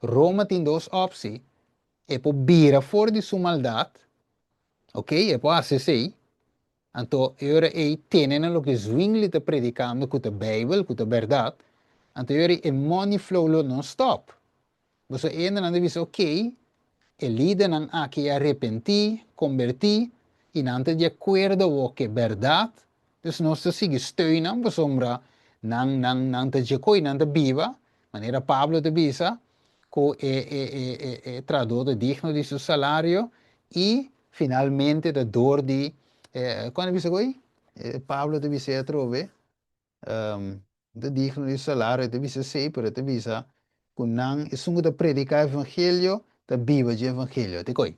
Roma tin dos opsi, e por bira for di su maldat, ok, e por hasi esei, anto e ora ei tene na loke Zwingli ta predikando ku ta Beibel, ku ta bèrdat, anto e ora ei e money flow lo no stòp. Pasobra e hendenan ta bisa, ok, e lidernan aki a arepentí, kombertí, i nan ta di akuerdo awor ku e bèrdat, dus nos ta sigui steun nan pasobra Nan nan nan ta dje koi, nan ta biba, manera Pablo ta bisa, ku e e e e e trahadó ta digno di su salario i finalmente ta dor di e kon a bisa koi? Pablo ta bisa atrobe, ta digno di salario, e ta bisa esei, pero e ta bisa ku nan esun ku ta prediká evangelio ta biba dje evangelio. Te koi.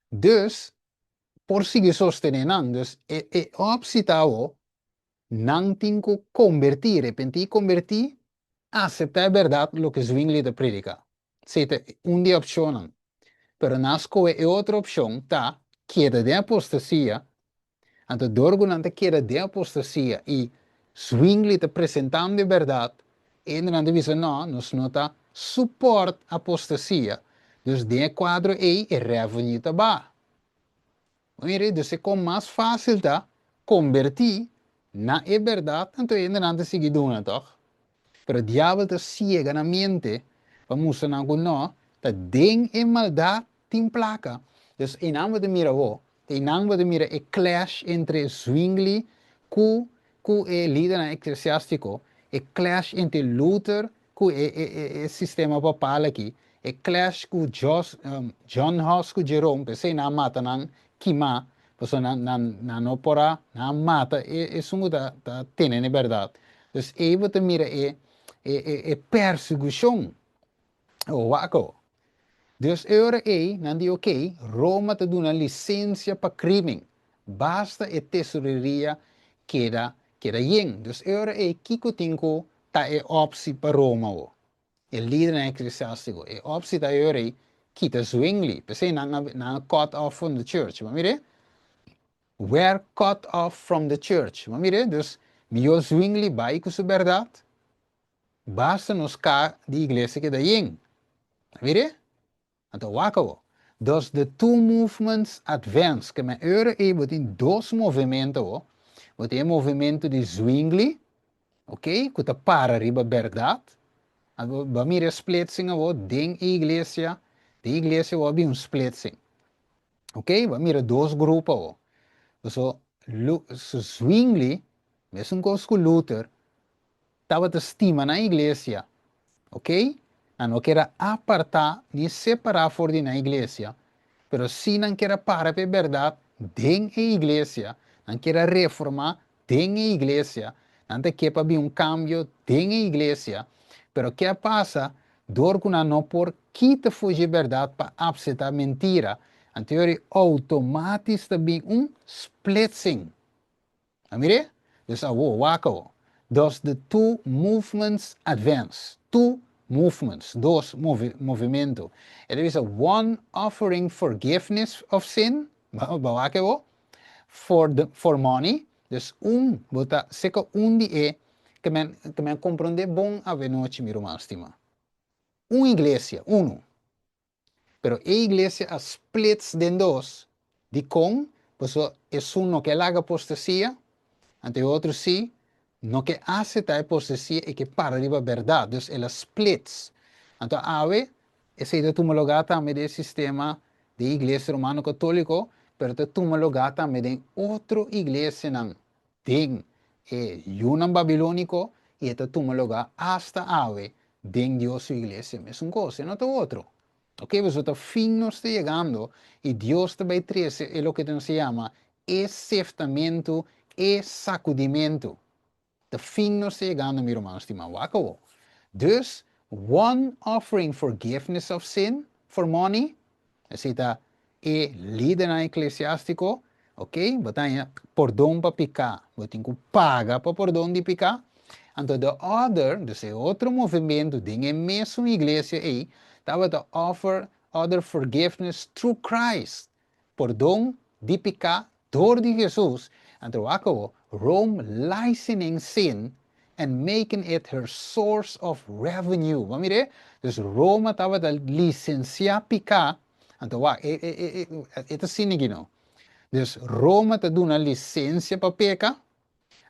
Dus, por sigui sostené nan. Dus e e opsi ta awo, nan tin ku kombertí, repentí i kombertí, aseptá e bèrdat loke Zwingli ta prediká. Esei ta un di e opshonnan. Pero nan a skohe e otro opshon, ta keda den apostasia. Anto dor ku nan ta keda den apostasia i Zwingli ta presentando e bèrdat, e hendenan ta bisa, No, nos no ta supòrt apostasia. Dus den e kuadro ei e revenue ta baha. Mira, dus e kon mas fásil ta kombertí na e bèrdat, anto e hendenan ta sigui duna, tòg? Pero diabel ta siega nan mente pa mustra nan ku no, ta den e maldat tin plaka. Dus einan bo ta mira bo, einan bo ta mira e clash entre Zwingli ku ku e lidernan eklesiástiko, e clash entre Luther ku e e e sistema papal aki, e clash ku Jos John Huss ku Jerome, p'esei nan a mata nan kimá, pasobra nan nan nan no por a nan a mata e esun ku ta ta tene na e bèrdat. Dus ei bo ta mira e e e e persekushon. Wak awo. Dus e ora ei nan di ok, Roma ta duna lisensia pa krimen, basta e tesoreria keda keda yen. Dus e ora ei kiko tin ku ta e opsi pa Roma awo? E lidernan eklesiástiko, e opsi ta e ora ei kita Zwingli. P'esei nan a nan a cut off from the church. Bo mira? Were cut off from the church. Bo mira? Dus mihó Zwingli bai ku su bèrdat. Basta nos ka di iglesia keda yen. Mire? Anto wak awo. Dos the two movements advance. Ke men ora ei bo tin dos movemento awo. Bo tin e movemento di Zwingli, ok, ku ta para riba bèrdat. Anto bo a mira e splitsing awo den e iglesia. Den iglesia awo a bin un splitsing. Ok, bo a mira dos grupo awo. Paso Zwingli, mesun kos ku Luther, tabata stima nan iglesia, ok? Nan no kier a apartá ni separá for di nan iglesia, pero sí nan kier a para pa e bèrdat den e iglesia, nan kier a reformá den e iglesia, nan ta ke pa bin un kambio den e iglesia, pero ke a pasa? Dor ku nan no por kita for dje bèrdat pa apseptá mentira, anto yori outomátis ta bin un splitsing. A mir'é? Dus awor, wak awor. Dos the two movements advance. Two movements, dos movimentu. E ta bisa one offering forgiveness of sin, bo wak awor, for the, for money. Dus un, bo ta seka un di e, ke men, ke men komprondé bon avenochi, mi ruman stimá. Un iglesia, unu. Pero e iglesia a splits den dos. Dikon? Pasobra esun no ke laga apostasia, anto e otro si no ke aseptá e apostasia i ke para riba bèrdat. Dus el a splits. Anto awe esei ta tuma lugá tambe den e sistema di iglesia romano katóliko, pero ta tuma lugá tambe den otro iglesianan den e yunan babilóniko i e ta tuma lugá asta awe den Dios su iglesia. Mesun kos, e no ta otro. Ok, pasobra ta fin nos ta yegando i Dios ta bai trese e loke nos ta yama e seftamentu, e sakudimentu. Ta fin nos ta yegando, mi ruman stimá. Wak awo. Dus, one offering forgiveness of sin for money, Esei ta e lidernan eklesiástiko, ok, bo ta haña pordon pa piká, bo tin ku paga pa pordon di piká. Anto the other, dus e otro movementu den e mesun iglesia ei, tabata offer other forgiveness through Christ, pordon di piká dor di Hesus. Anto wak awo, Rome licensing sin and making it her source of revenue. Bo a mira e? Dus Roma tabata lisensiá piká, anto wak, e, e, e, e, e ta sinigi no. Dus Roma ta duna lisensia pa peka,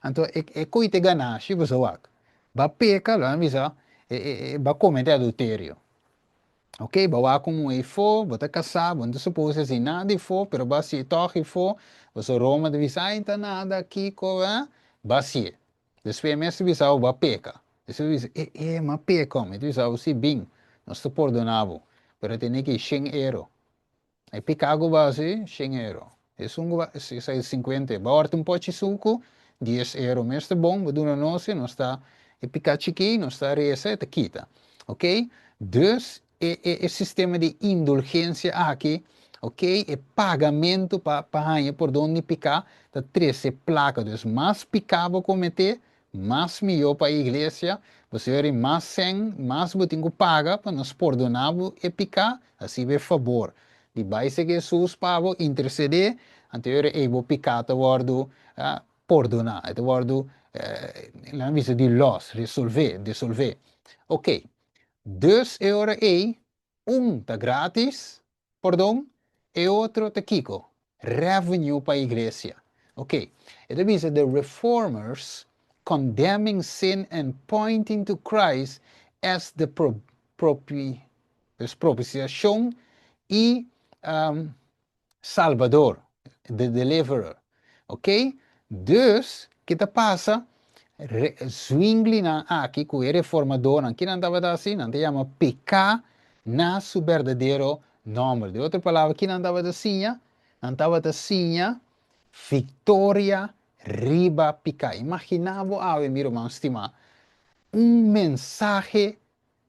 anto e, e koe te ganashi, boso wak. Ba peka, lo a bisa, e, e, e, ba komete adulterio. Ok, bo wak un muhé ifó, bo ta kasá, bo no ta supose hasi nada ifó, pero bo hasié tòg ifó, boso Roma ta bisa, ay, ta nada, kiko, eh? Bo hasié. Despues e mes ta bisa bo, bo a peka. Despues bo bisa, e, e, mi a peka, mi ta bisa bo, si, bin, nos ta pordona bo, pero tene ki shen ero. E piká ku bo hasi, shen ero. Esun ku bo hasi, esei sinkuenta ero. Bo a hòrta un pochi suku, dies ero. Mes ta bon, bo duna nos i nos ta, e piká chikí, nos ta resa, e ta kita. Oké? Dus, e, e, e sistema di indulgensia aki, oké, e pagamentu pa, pa haña pordon di piká, ta trese plaka. Dus, mas piká bo kometé, Mas mihó pa e iglesia, bo señor i mas sèn, mas bo tin ku paga pa nos pordoná bo e piká, hasiba e fabor di bai serka Hesus pa bo intersedé, anto e ora ei bo piká ta wòrdu pordoná, e ta wòrdu, nan bisa di lòs, resolvé, desolvé. Oké, dus e ora ei Un ta gratis, pordon, e otro ta kiko? Revenue pa iglesia. Ok, e ta bisa the reformers condemning sin and pointing to Christ as the propi, dus propiciacion y Salbador, the deliverer. Ok? Dus, ki ta pasa? Re, Zwinglinan aki ku e reformadornan, ki nan tabata hasi? Nan ta yama piká na su berdadero nòmber. Di otro palabra, ki nan tabata siña? Nan tabata siña viktoria riba piká. Imaginá bo awe, mi ruman stimá, un mensahe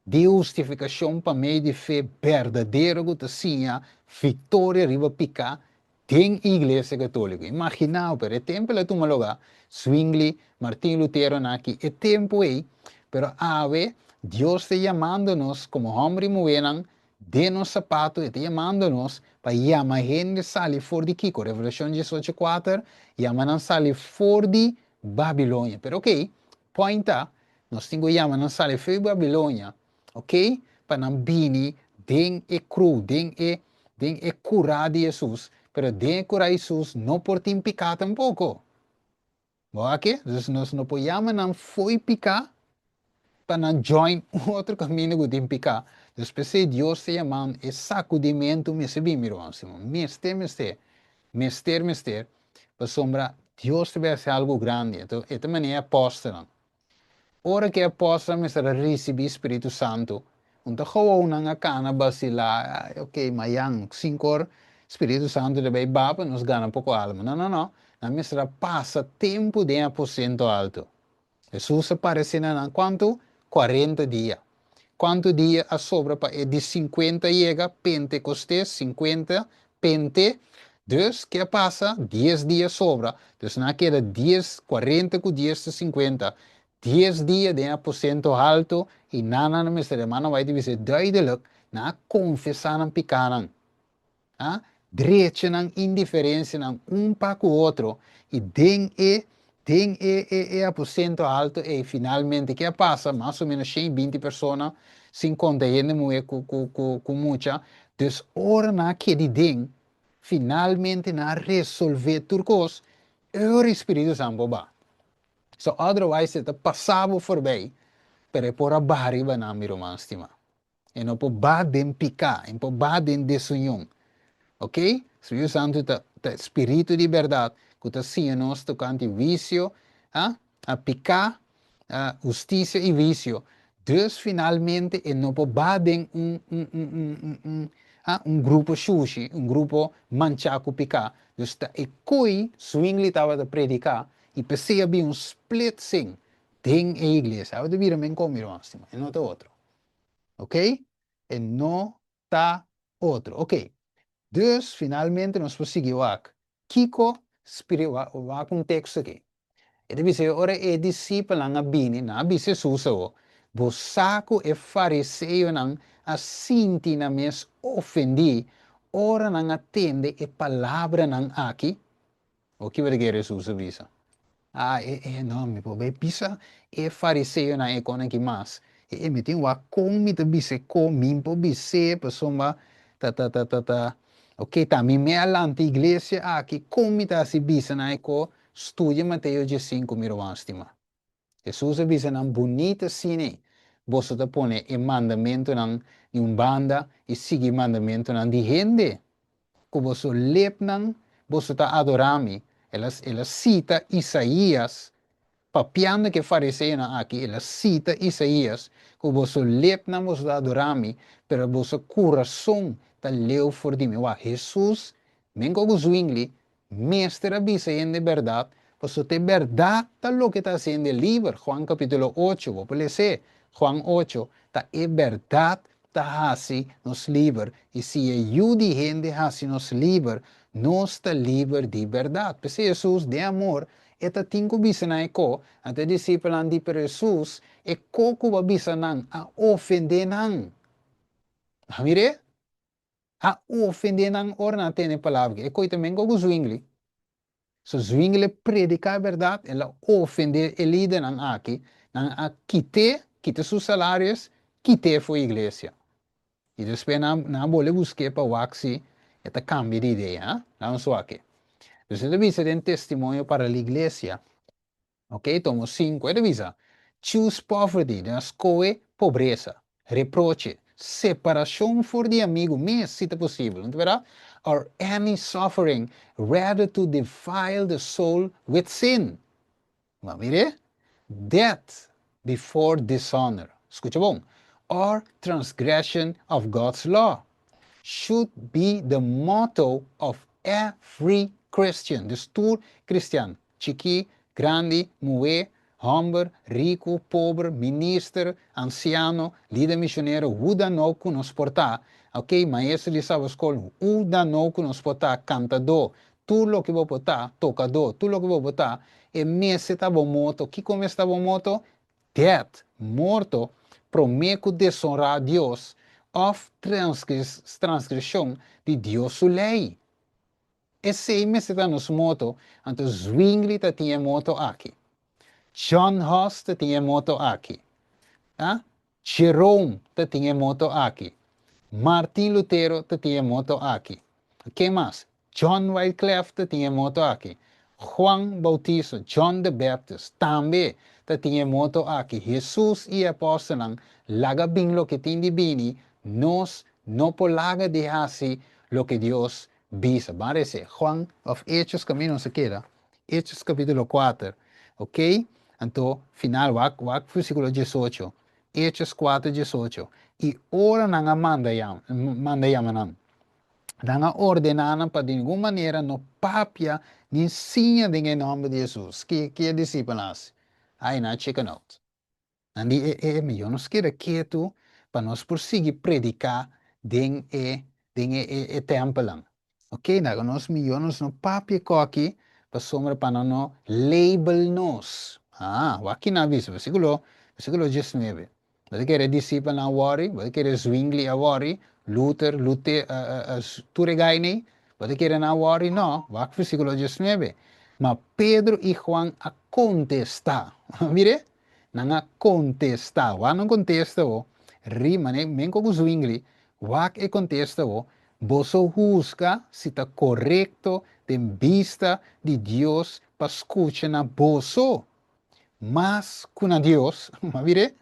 Di hustifikashon pa medio di fe berdadero ku ta siña viktoria riba piká den Iglesia Katóliko. Imaginá bo, pero e tempu el a tuma lugá, Zwingli, Martin Lutero nan aki e tempu ei, pero awe Dios ta yamando nos komo hòmber i muhénan den nos sapatu, e ta yamando nos pa yama hende sali for di kiko? Revelashon 18:4, yama nan sali for di Babilonia. Pero okey, point ta, Nos tin ku yama nan sali fo'i Babilonia, ok, pa nan bini den e kru, den e, den e kurá di Hesus, pero den e kurá di Hesus no por tin piká tampoko. Bo wak? Dus nos no por yama nan fo'i piká pa nan join un otro kaminda ku tin piká. Dus p'esei Dios ta yama e sakudimentu mester bini, mi ruman Simon. Mester, mester. Mester, mester. Pasobra Dios ta bai hasi algu grandi. Anto e ta manera e apòstelnan. Ora ku e apòstelnan mester a risibí spiritu santu, un ta gou nan a kana basilá, Ai, oke, mayan, sinkor spiritu santu ta bai ba pa nos gana poko alma. No, no, no. Nan mester a pasa tempu den aposento altu. Hesus a paresé na nan kuantu? Kuarenta dia. Kuantu dia a sobra pa e di sinkuenta yega, Pentekostes, sinkuenta, pente? Dus, ke a pasa? Dies dia sobra. Dus nan a keda dies, kuarenta ku dies ta sinkuenta. Dies dia den aposento haltu i nan nan a mester, hermano White a bisa duidelik, nan a konfesá nan pikánan. A drecha nan indiferencianan un pa cu otro y den e den e e e aposento alto ey finalmente ke a pasa? Mas o menos 120 persona sin conta hende muhe cu cu cu cu mucha. Dus ora nan a kedi den finalmente nan a resolve tur cos ora e Spiritu Santo por ba. So otherwise e ta pasa bo forbij pero e por a baha riba nan mi ruman stima. E no por ba den piká, e no por ba den desunion. Ok? Spiritu Santu ta ta spiritu di bèrdat ku ta siña nos tokante wisio, a a piká, a hustisia i wisio. Dus finalmente e no por ba den un un un un un un a un grupo shushi, un grupo manchá ku piká. Dus ta e koi Zwingli tabata prediká i p'esei a bin un splitsing den e iglesia. Tabata bira men komi, ruman stima, e no ta otro. Ok? E no ta otro. Ok. Dus, finalmente nos por sigui wak kiko spiri wak un teksto aki. E ta bisa ora e disipelnan a bini, nan a bisa Hesus awo, Bo sa ku e fariseonan a sinti nan mes ofendí ora nan a tende e palabranan aki? O kiba ta kere Hesus a bisa? Ah, e, e, no, mi por bai bisa e fariseonan e konan ki mas. E, e, mi tin wak kon mi ta bisa e ko, mi por bis'é pasobra ta, ta, ta, ta, ta, ok, ta mi me a lanta iglesia aki, kon mi ta hasi bisa nan e ko? Studia Mateo 15, mi ruman stimá. Hesus a bisa nan bunita asina, Boso ta pone e mandamentunan di un banda i sigui mandamentunan di hende. Ku boso lepnan boso ta adorá mi. El a, el a sita Isaías. Papiando ku e fariseonan aki, el a sita Isaías, ku boso lepnan boso ta adorá mi, pero boso kurason ta leu for di mi. Wak, Hesus, menko ku Zwingli, mester a bisa hende bèrdat, pasobra ta e bèrdat ta loke ta hasi hende liber. Juan kapítulo ocho, bo por les'é, Juan ocho, ta e bèrdat ta hasi nos liber, i si e Yu di hende hasi nos liber, nos ta liber di bèrdat. P'esei Hesus, den amor, E ta tin ku bisa nan e ko, anto e disipelnan di, Pero Hesus, e ko ku bo a bisa nan a ofendé nan. A mir'é? A ofendé nan ora nan a tende e palabra aki. E koi ta menko ku Zwingli. So Zwingli prediká e bèrdat, el a ofendé e lidernan aki, nan a kit'é, kita su salarios, kit'é for iglesia. I despues nan nan a bole busk'é pa wak si e ta kambia di idea, ha? Laga nos wak-e. Dus e ta bisa den Testimonio para la Iglesia, ok, tomo sinku, e ta bisa, Choose poverty, den a skohe pobresa, reproche, separashon for di amigu mes si ta posibel, no ta berdad? Or any suffering rather to defile the soul with sin. Ma mir'é, death before dishonor, skucha bon, or transgression of God's law, should be the motto of every Christian. Dus tur kristian, chikí, grandi, muhé, hòmber, riku, pober, minister, ansiano, lider misionero, hu dan nou ku nos por ta, ok, maestro di sabaskol, hu dan nou ku nos por ta, kantadó, Tur loke bo por ta, tokadó, tur loke bo por ta, e mester ta bo moto. Kiko mester ta bo moto? Death, morto, promé ku desonrá Dios òf transgreshon di Dios su lei. Esei mester ta nos moto, anto Zwingli ta tin e moto aki. John Huss ta tin e moto aki. A Jerome ta tin e moto aki. Martin Lutero ta tin e moto aki. Ken mas? John Wyclef ta tin e moto aki. Juan Bautizo, John the Baptist, tambe ta tin e moto aki. Hesus i e apòstelnan laga bin loke tin di bini, nos no por laga di hasi loke Dios bisa. Ban rese Juan òf Hechos kaminda nos a keda. Hechos kapítulo kuater, ok? Anto final wak wak versíkulo diesocho. Hechos kuater diesocho. I ora nan a manda yama manda yama nan, nan a ordená nan pa di ningun manera no papia ni siña den e nòmber di Hesus. Ki ki e disipelnan hasi? Ai, nan a chicken out. Nan di e e mihó nos keda ketu pa nos por sigui prediká den e den e e e tèmpelnan. Oke, laga nos mihó nos no papia kòki pasobra pa nan no label nos. Ah, wak kinan a bisa, versíkulo versíkulo diesnuebe. Bo ta kere disipelnan a wòri? Bo ta kere Zwingli a wòri? Luther, Lute, tur e gainan? Bo ta kere nan a wòri? No, wak versíkulo diesnuebe. Ma Pedro i Juan a kontestá. Mir'é, nan a kontestá. Wak nan kontesta bo, ri manera men ku Zwingli, wak e kontesta bo, Boso husga si ta korekto den bista di Dios pa skucha na boso mas ku na Dios. Ma mir'é,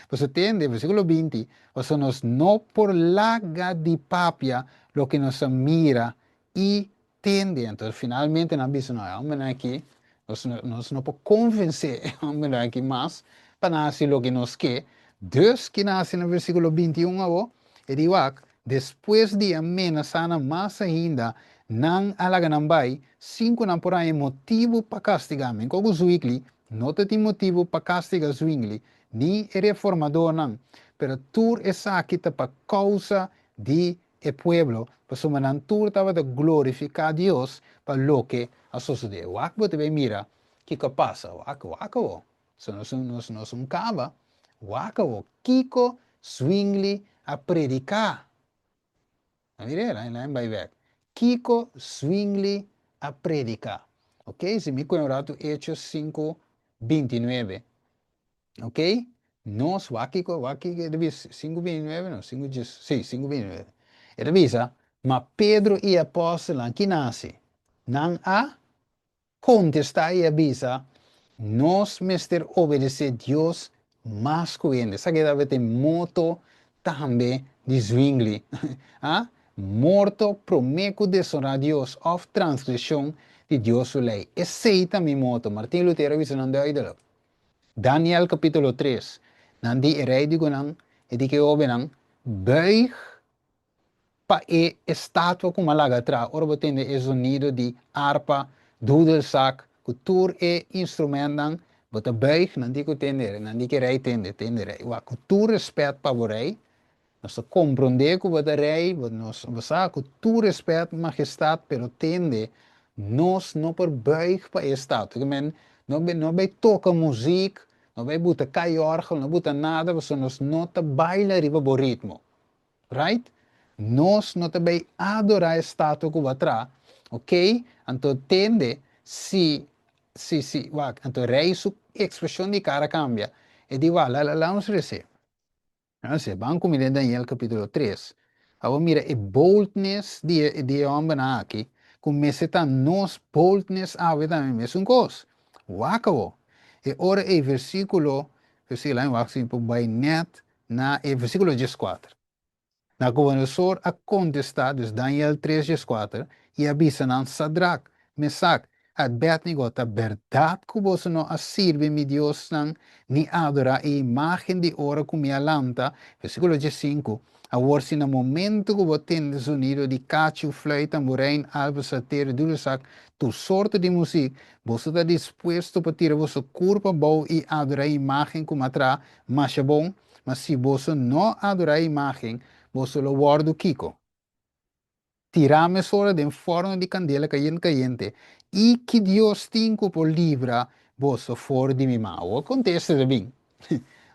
boso tende, versíkulo binti, pasobra nos no por laga di papia loke nos a mira i tende. Anto finalmente nan a bisa, no, e hòmbernan akí, nos nos no por konvensé e hòmbernan akí mas pa nan hasi loke nos ke. Dus, ki nan hasi na versíkulo 21 awor? E di wak, Despues di a menasá nan mas ainda, nan a laga nan bai, sin ku nan por haña motibu pa kastigá. Men ku Zwingli no ta tin motibu pa kastigá Zwingli, ni e reformadornan, pero tur esaki ta pa kousa di e pueblo, pasobra nan tur tabata glorifiká Dios pa loke a sosodé. Wak bo ta bay mira kiko a pasa. Wak, wak awor. So nos nos nos un kaba. Wak awor kiko Zwingli a prediká. A mira, lain lain bay bek. Kiko Zwingli a prediká. Ok, si mi kue un ratu Hechos sinku 29. Ok, nos wak kiko, wak kiko e ta bisa, 5:29 no, 5 djes, sí, 5:29. E ta bisa, ma Pedro i e apòstelnan ki nan hasi? Nan a kontestá i a bisa, Nos mester obedesé Dios mas ku hende. Esaki tabata e moto tambe di Zwingli. A Morto promé ku desonrá Dios òf transgreshon di Dios su lei. Esei ta mi moto. Martin Lutero a bisa nan duidelijk. Daniel kapítulo 3. Nan di e rei di ku nan, e di ku e hóbennan, Buig pa e estatua ku mi a laga traha. Ora bo tende e zonido di arpa, doedelzak, ku tur e instrumentnan, bo ta buig, nan di ku tende, nan di ku e rei tende, tende rei. Wak, ku tur respèt pa bo rei, nos ta komprondé ku bo ta rei, bo nos, bo sa, ku tur respèt, mahestat, pero tende, nos no por buig pa e estatua. Ke men, no no bai toka muzik, no bai buta kai òrgel, no buta nada, pasobra nos no ta baila riba bo ritmo. Right? Nos no ta bay adora e statua cu bo a traha, ok? Anto tende, si, si, si, wak, anto rey su expresion di cara cambia. E di, wak, la, la, la nos rece. La nos rece. Ban cu mi den Daniel capitulo 3. Awor mira e boldness di e, di e hombernan aki, cu mester ta nos boldness awe tambe, mesun cos. Wak awo. E ora ey versiculo, versiculo, laat mi wak si mi por bay net Na e versíkulo 14, Nabukodonosor a kontestá, dus Daniel 3, 14, i a bisa nan, Sadrak, Mesak, Abednego, ta bèrdat ku boso no a sirbi mi diosnan ni adorá e imágen di oro ku mi a lanta? Versíkulo 15, Awor si na momentu ku bo tende zonido di kachu, fluit, tamburein, alpa, salterio, dudelsak, tur sorto di muzik, boso ta dispuesto pa tira boso kurpa abou i adorá e imágen ku mi a traha? Masha bon, ma si boso no adorá e imágen, boso lo wòrdu kiko? Tirá mesora den fòrnu di kandela kayente kayente, i ki Dios tin ku por libra boso for di mi man? Awor kontesta ta bin.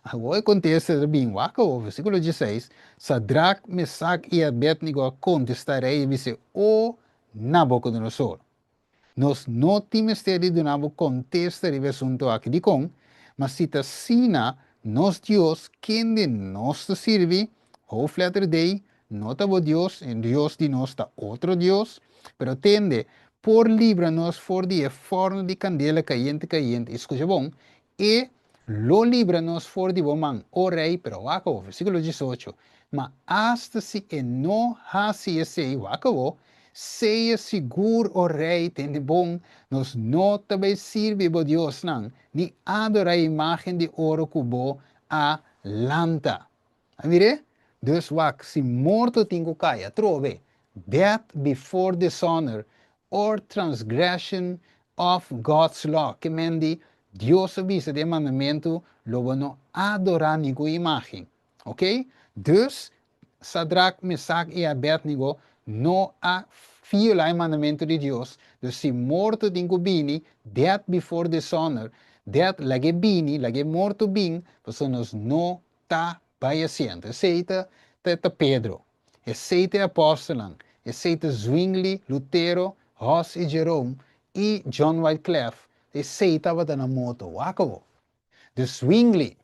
Awor e kontesta ta bin. Wak awor, versíkulo 16, Sadrak, Mesak i Abednego a kontestá rei i bis'é, O Nabukodonosor, Nos no tin mester di duna bo kontesta riba e asuntu aki. Dikon? Ma si ta asina, nos Dios, kende nos ta sirbi, hoofdletter D, no ta bo Dios, e Dios di nos ta otro Dios, pero tende, por libra nos for di e fòrnu di kandela kayente kayente, i skucha bon, E lo libra nos for di bo man, o rei, pero wak awor, versíkulo 18, Ma asta si e no hasi esei, wak awor, sea sigur, o rei, tende bon, nos no ta bai sirbi bo diosnan, ni adorá e imágen di oro ku bo a lanta. A mir'é? Dus wak, si morto tin ku kai atrobe, death before dishonor or transgression of God's law, ke men di Dios a bisa den mandamentu, lo bo no adorá ningun imágen. Ok? Dus, Sadrak, Mesak i Abednego no a violá e mandamentu di Dios, dus si morto tin ku bini, death before dishonor, death lag'é bini, lag'é morto bin, pasobra nos no ta bai asiento. Esei ta ta Pedro, esei ta e apòstelnan, esei ta Zwingli, Lutero, Huss i Jerome i John Wyclef, esei tabata nan moto. Wak awor. De Zwingli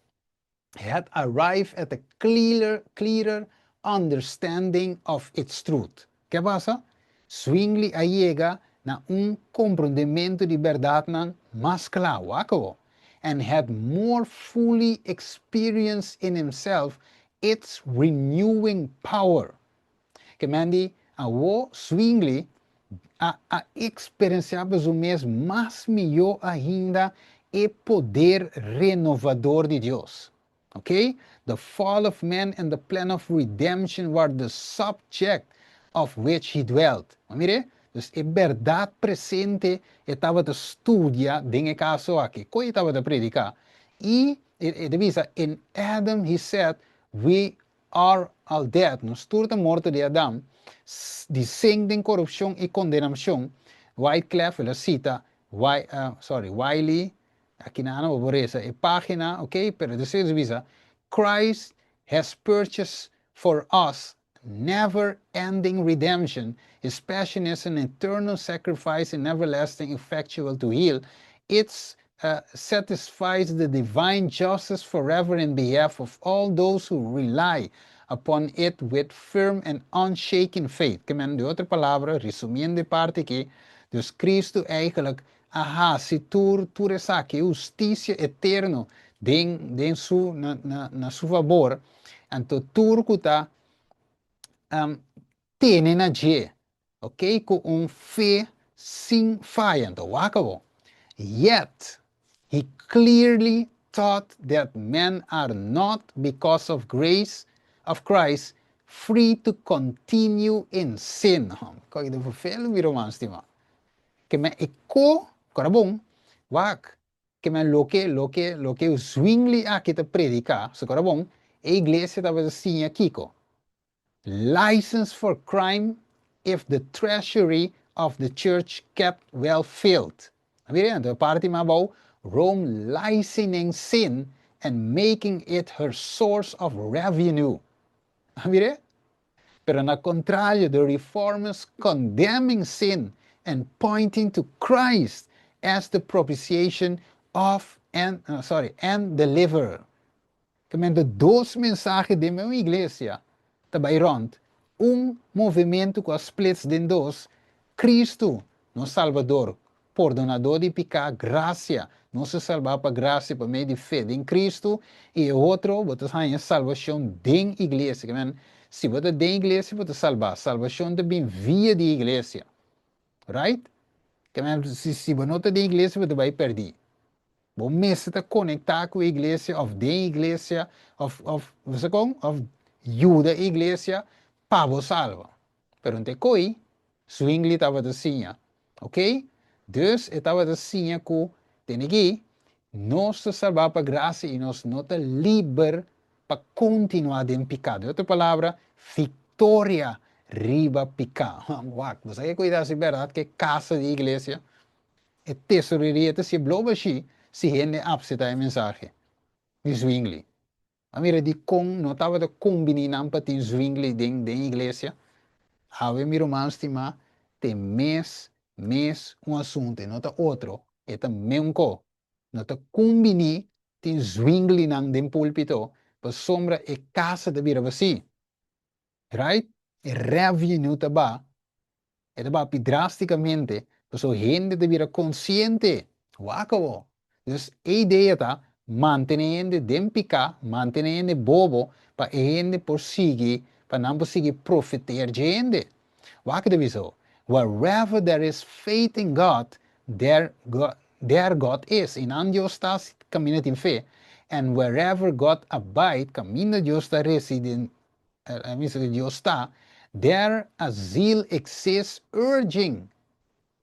had arrived at a clearer, clearer understanding of its truth. Ke pasa? Zwingli a yega na un komprondementu di bèrdatnan mas kla, wak awor, and had more fully experienced in himself its renewing power. Ke men di, awor Zwingli a a eksperensiá pa su mes mas mihó ainda e poder renovador di Dios. Ok, the fall of man and the plan of redemption were the subject of which he dwelt. Bo mira? Dus e berdad presente e tabata studia den e caso aki. Con e tabata predica? Y e ta bisa, in Adam he said, we are all dead. Nos tur ta morto di Adam, di sink den corupcion y condenacion. Wyclef, el a cita, sorry, Wiley, Aki nan bo por resa e pagina, ok, pero despues bisa, Christ has purchased for us never ending redemption, his passion is an eternal sacrifice and everlasting effectual to heal, it satisfies the divine justice forever in behalf of all those who rely upon it with firm and unshaken faith. Ke men, di otro palabra, resumiendo e parti aki, dus Cristo eigenlijk a hasi tur tur esaki, e hustisia eterno den den su na na na su fabor, anto tur ku ta tene na dje, ok, ku un fe sin faya, anto wak awor, yet he clearly. taught that men are not, because of grace of Christ, free to continue in sin. Kòrda di vervelen mi ruman stimá. Ke men e ko, kòrda bon, wak, ke men loke Zwingli aki ta prediká, so kòrda bon, e iglesia tabata siña kiko? License for crime if the treasury of the church kept well filled. Mira, anto e parti mas abou, Rome licensing sin and making it her source of revenue. Mira? Pero na kontrario, the reformers condemning sin and pointing to Christ as the propitiation of and sorry, and deliverer. Ke men dos mensahe den mesun iglesia ta bai rònt. Un movementu ku a splits den dos: Kristu, nos Salbador, pordonadó di piká, grasia, nos ta salbá pa grasia pa medio di fe den Kristu, i e otro, bo ta haña salbashon den iglesia. Ke men, si bo ta den iglesia, bo ta salbá. Salbashon ta bin via di iglesia. Right? Ke men, si bo no ta den iglesia, bo ta bai pèrdí. Bo mester ta konektá ku iglesia, òf den iglesia, òf, bo kon, òf yuda iglesia pa bo salba. Pero no koi, Zwingli tabata siña, ok? Dus e tabata siña ku tin aki, nos ta salbá pa grasia i nos no ta liber pa kontinuá den piká. Den otro palabra, viktoria riba piká. Wak, bo ke kuida si bèrdat ku kas di iglesia, e tesoreria ta si blo bashi si hende aseptá e mensahe di Zwingli. A mira di kon no tabata kombiní nan pa tin Zwingli den iglesia. Awe, mi ruman stimá, ta mes un asuntu, no ta otro, e ta mesun kos. No ta kombiní tin Zwingli nan den púlpito, pasombra e kas ta bira bashí. Right? E revenue ta baha, e ta baha drástikamente, pasobra hende ta bira konsiente. Wak awor. Dus e idea ta mantené hende den piká, mantené hende bobo, pa hende por sigui, pa nan por sigui profiteer di hende. Wak e bisa. Wherever there is faith in God, there God is. Einan Dios ta, kaminda tin fe. And wherever God abide, kaminda Dios ta residente, Dios ta, there a zeal exists urging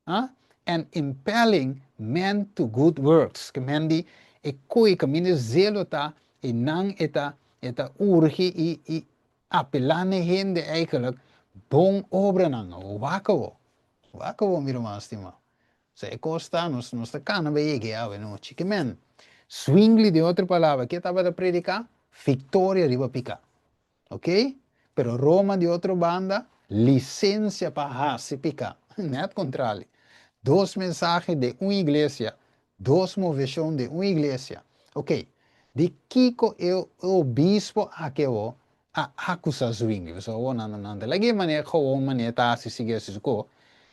and impelling men to good works. Ke men di, e koi kaminda zelo ta, einan e ta urgi i apelá na hende eigenlijk bon obranan. Wak awor. Wak awor, mi ruman stimá. So e kos ta, nos ta kana bai yega awe nochi. Ke men, Zwingli, den otro palabra, kiko e tabata prediká? Viktoria riba piká. Ok? Pero Roma, di otro banda, lisensia pa hasi piká. Net kontrario. Dos mensahe di un iglesia, dos moveshon di un iglesia. Ok. Di kiko e obispo aki a akusá Zwingli? So, nan nan lagi manera gewoon manera ta si sigui si ko.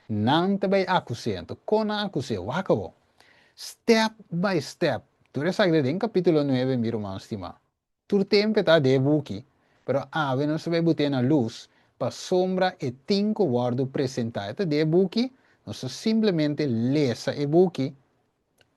Nan ta bai akus'é. Anto kon nan akus'é? Wak awor. Step by step. Tur esaki den kapítulo 9, mi ruman stimá. Tur tempu ta den buki, pero awe nos ta bai bot'é na lus pasombra e tin ku wòrdu presentá. E ta den buki, nos simplemente lesa e buki,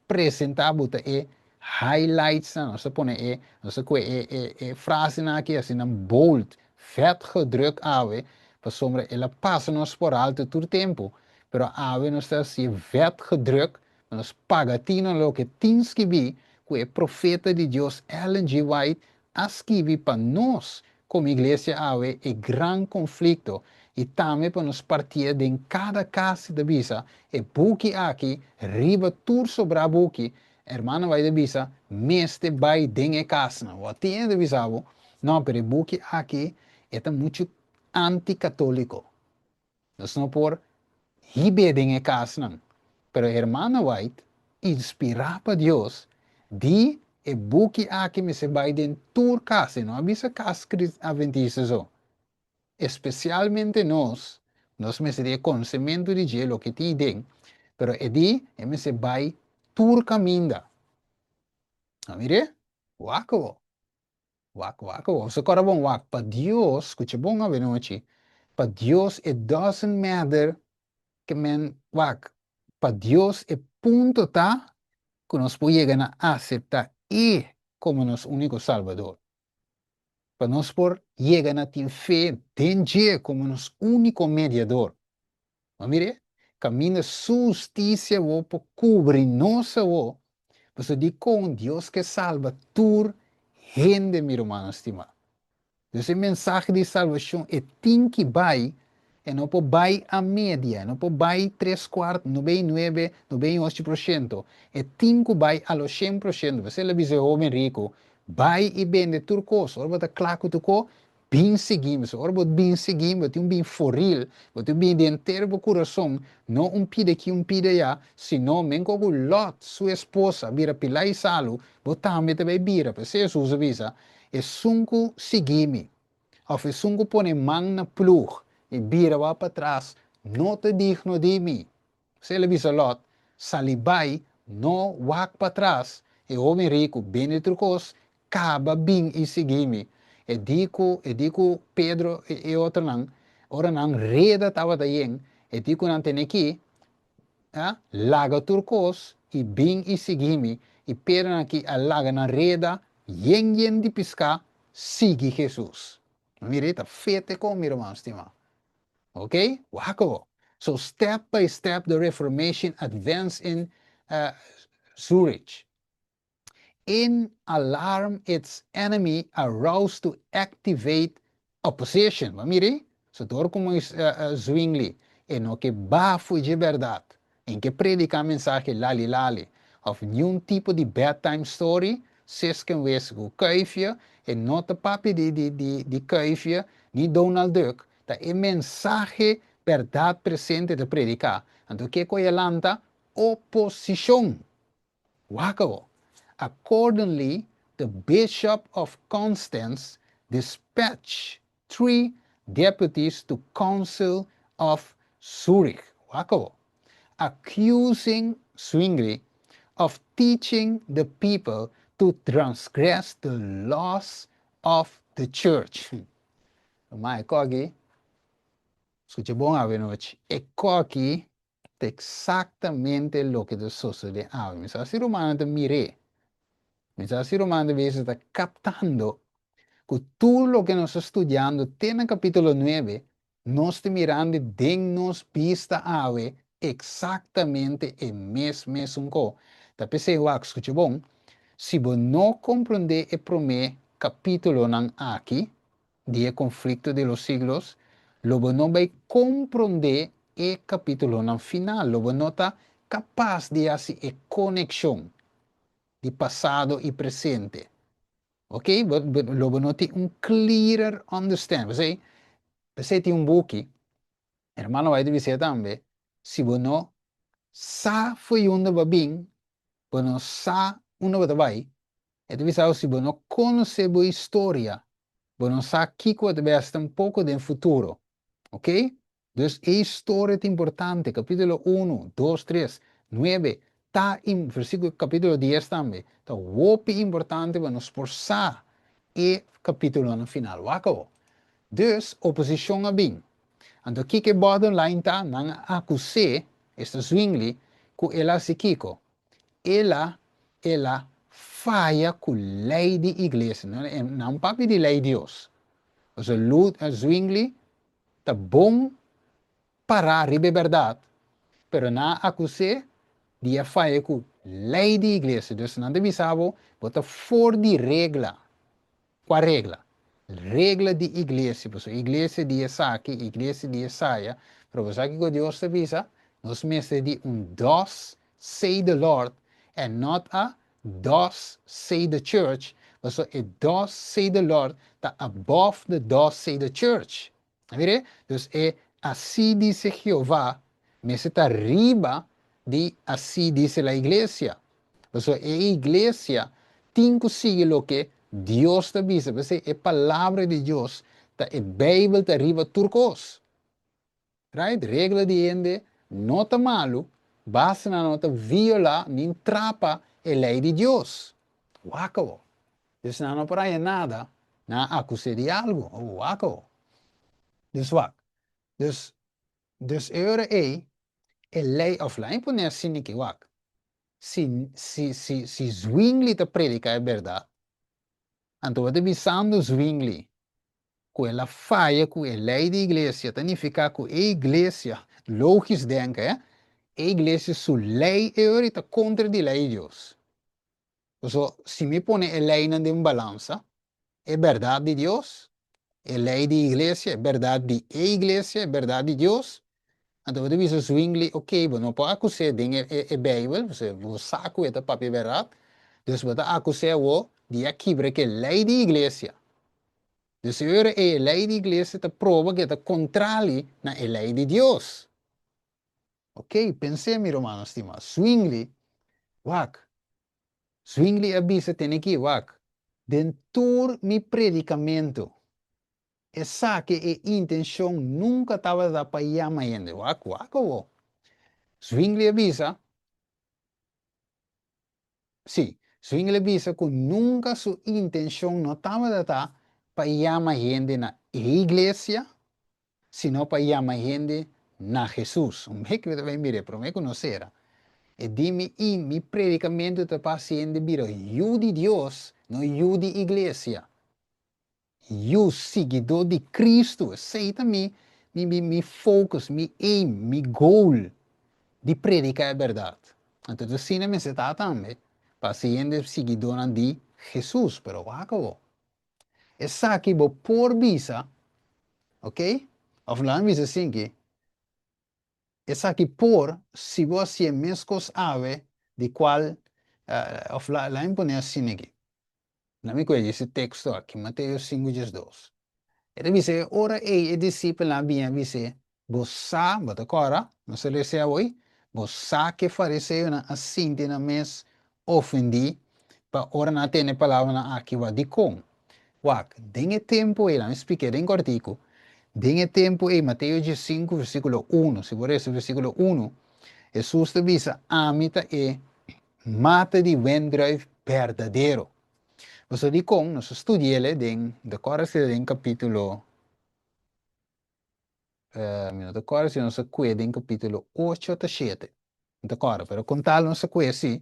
presentá bota e highlights na, nos pone e, nos kue e frase na aki asina bold, vet gedrukt awe, pasombra el a pasa nos por alto tur tempu, pero awe nos ta hasi vet gedrukt, nos paga tino loke tin skibí ku e profeta di Dios Ellen G. White a skibi pa nos komo iglesia awe, e gran konflikto, i tambe pa nos parti den kada kas di bisa e buki aki riba tur sobrá buki. Hermana White bisa mester bai den e kas na wat tin di bisa bo no, pero e buki aki ta muchu antikatóliko, nos no por hib'é den e kas nan. Pero hermana White, inspirá pa Dios, di e buki aki mester bai den tur kas, no a bisa kas adventista so. Espesialmente nos mester tin konosementu di dje, loke tin den, pero e di, e mester bai tur kaminda. A mira? Wak awor. Wak, wak awor. So kòrda bon, wak, pa Dios, skucha bon awe nochi, pa Dios it doesn't matter ke men, wak, pa Dios e punto ta ku nos por yega na aseptá. E komo nos úniko Salbador. Pa nos por yega na tin fe den dje komo nos úniko Mediador. Ma mire, kaminda Su hustisia awor por kubri nos awor, pasobra dikon Dios ke salba tur hende, mi rumannan stimá. Dus e mensahe di salbashon e tin ki bai, e no por bai a media, e no por bai tres kuart, 99, 98%, e tin ku bai a lo 100%. P'esei el a bisa e hoben riku, Bai i bende tur kos, ora bo ta kla ku tur kos, bin sigui mi. So ora bo bin sigui mi, bo tin un bin foril, bo tin un bin di henter bo kurason, no un pida aki un pida aya, sino menko ku Lot su esposa a bira pilá i salu, bo tambe ta bai bira. P'esei Hesus a bisa, Esun ku sigui mi, òf esun ku pone man na plug i bira wak patras, no ta digno di mi. P'esei el a bisa Lòt, Sali bai, no wak patras. E hóben riku, bende tur kos, kaba bin i sigui mi. E di ku e di ku Pedro i e otronan, ora nan reda tabata yen, e di ku nan tene ki, a laga tur kos i bin i sigui mi, i Pedronan aki a laga nan reda yen yen di piská sigui Hesus. Mira, e ta fete kon, mi ruman stimá. Ok? Wak awo. So step by step the Reformation advanced in Zurich. In alarm its enemy aroused to activate opposition. Bo a mira ei? So dor ku Mois Zwingli e no ke bafo dje bèrdat, en ke prediká mensahe lali lali òf niun tipo di bedtime story, sesken wes ku kuifje, e no ta papia di di di di kuifje ni Donald Duck, ta e mensahe bèrdat presente ta prediká. Anto ke ku a lanta? Oposishon! Wak awo. Accordingly, the Bishop of Constance dispatched three deputies to Council of Zurich. Wak awo. Accusing Zwingli of teaching the people to transgress the laws of the church. Ma e koki, skucha bon awe nochi, e koki Ta eksaktamente loke ta sosodé awe. Mi sa si rumannan ta mir'é. Mi sa si rumannan ta bisa ta kaptando ku tur loke nos ta studiando te na kapítulo 9, nos ta mirando den nos bista awe eksaktamente e mes mesun ko. Ta p'esei wak, skucha bon, si bo no komprondé e promé kapítulonan aki, di e Conflicto de los Siglos, lo bo no bai comprende e capitulonan final, lo bo no ta capaz di haci e conexion di pasado y presente. Ok, bo, lo bo no tin un clearer understand. P'esei, p'esei tin un buki, hermano White bis'é tambe, si bo no sa fo'i unda bo a bin, bo no sa unda bo ta bai, E ta bisa bo si bo no konosé bo historia, bo no sa kiko bo ta bai hasi tampoko den futuro. Ok? Dus e historia ta importante. Kapítulo unu, dos, tres, nuebe ta im, versíkulo, kapítulo dies tambe, ta hopi importante pa nos por sa e kapítulonan final. Wak awor. Dus, oposishon a bin. Anto kiko e bottom line ta? Nan a akus'é, esta Zwingli, ku el a hasi kiko? El a el a faya ku lei di iglesia. Nan papia di lei Dios. Pasobra Luther, Zwingli ta bon pará riba e bèrdat, pero nan a akus'é di a faya ku lei di iglesia. Dus nan ta bisa bo, bo ta for di regla. Kua regla? Regla di iglesia, pasobra iglesia di esaki, iglesia di esaya, pero bo sa kiko Dios ta bisa? Nos mester di un thus say the Lord and not a thus say the church, pasobra e thus say the Lord ta above the thus say the church. A mira? Dus e así dice Jehová mester ta riba di así dice la iglesia. Pasobra e iglesia tin ku sigui loke Dios ta bisa. P'esei e Palabra di Dios ta e Beibel ta riba tur kos. Right? Regla di hende no ta malu, basta nan no ta violá nin trapa e lei di Dios. Wak awor. Dus nan no por haña nada, nan a akus'é di algu. Oh, wak awor. Dus wak. Dus, dus e ora ei, e lei, òf laña pone asina ki wak. Si si si si Zwingli ta prediká e bèrdat, anto bo ta bisando Zwingli ku el a faya ku e lei di iglesia, ta nifiká ku e iglesia, logisch denken, eh, e iglesia su lei e ora ta kontra di lei di Dios. Paso si mi pone e leinan den balansa, e bèrdat di Dios, e lei di iglesia, e bèrdat di e iglesia, e bèrdat di Dios, anto bo ta bisa Zwingli, ok, bo no por akus'é den e Beibel, pasobra bo sa ku e ta papia bèrdat, dus bo ta akus'é awor di a kibra ku e lei di iglesia. Dus e ora ei e lei di iglesia ta proba ku e ta kontrali na e lei di Dios. Ok, pens'é mi rumannan stimá, Zwingli, wak, Zwingli a bisa tene ki, wak, den tur mi predikamentu, esaki e intenshon nunka tabata pa yama hende. Wak, wak awor. Zwingli a bisa, sí, Zwingli a bisa ku nunka su intenshon no tabata ta pa yama hende na e iglesia, sino pa yama hende na Hesus. Un bek mi ta bai mir'é promé ku nos sera. E di mi i mi predikamentu ta pa hasi hende bira yu di Dios, no yu di iglesia. Yu siguidó di Kristu. Esei ta mi mi mi mi focus, mi aim, mi goal di prediká e bèrdat. Anto ta asina mester ta tambe pa hasi hende siguidónan di Hesus. Pero wak awor. Esaki bo por bisa, ok? Of laga mi bisa asinki, esaki por si bo hasié meskos awe di kual, of laga mi pone asina aki. Na mi kuechi ese teksto aki, Mateo 5:12. E ta bisa e ora ei e disipelnan a bini a bis'é, Bo sa, bo ta kòrda, nos a lesa awoi, bo sa ku e fariseonan a sinti nan mes ofendí pa ora nan a tende e palabranan aki. Wak, dikon? Wak, den e tempu ei, laga mi splik'é den kòrtiku, den e tempu ei, Mateo 15 versíkulo 1, si bo resa versíkulo 1, Hesus ta bisa, Ami ta e mata di wendrùif berdadero. Pasobra dikon? Nos a studi'el den, mi ta kòrda si ta den kapítulo. Mi no ta kòrda si nos a kue den kapítulo ocho ta shete. Mi ta kòrda, pero kon tal nos a kue si,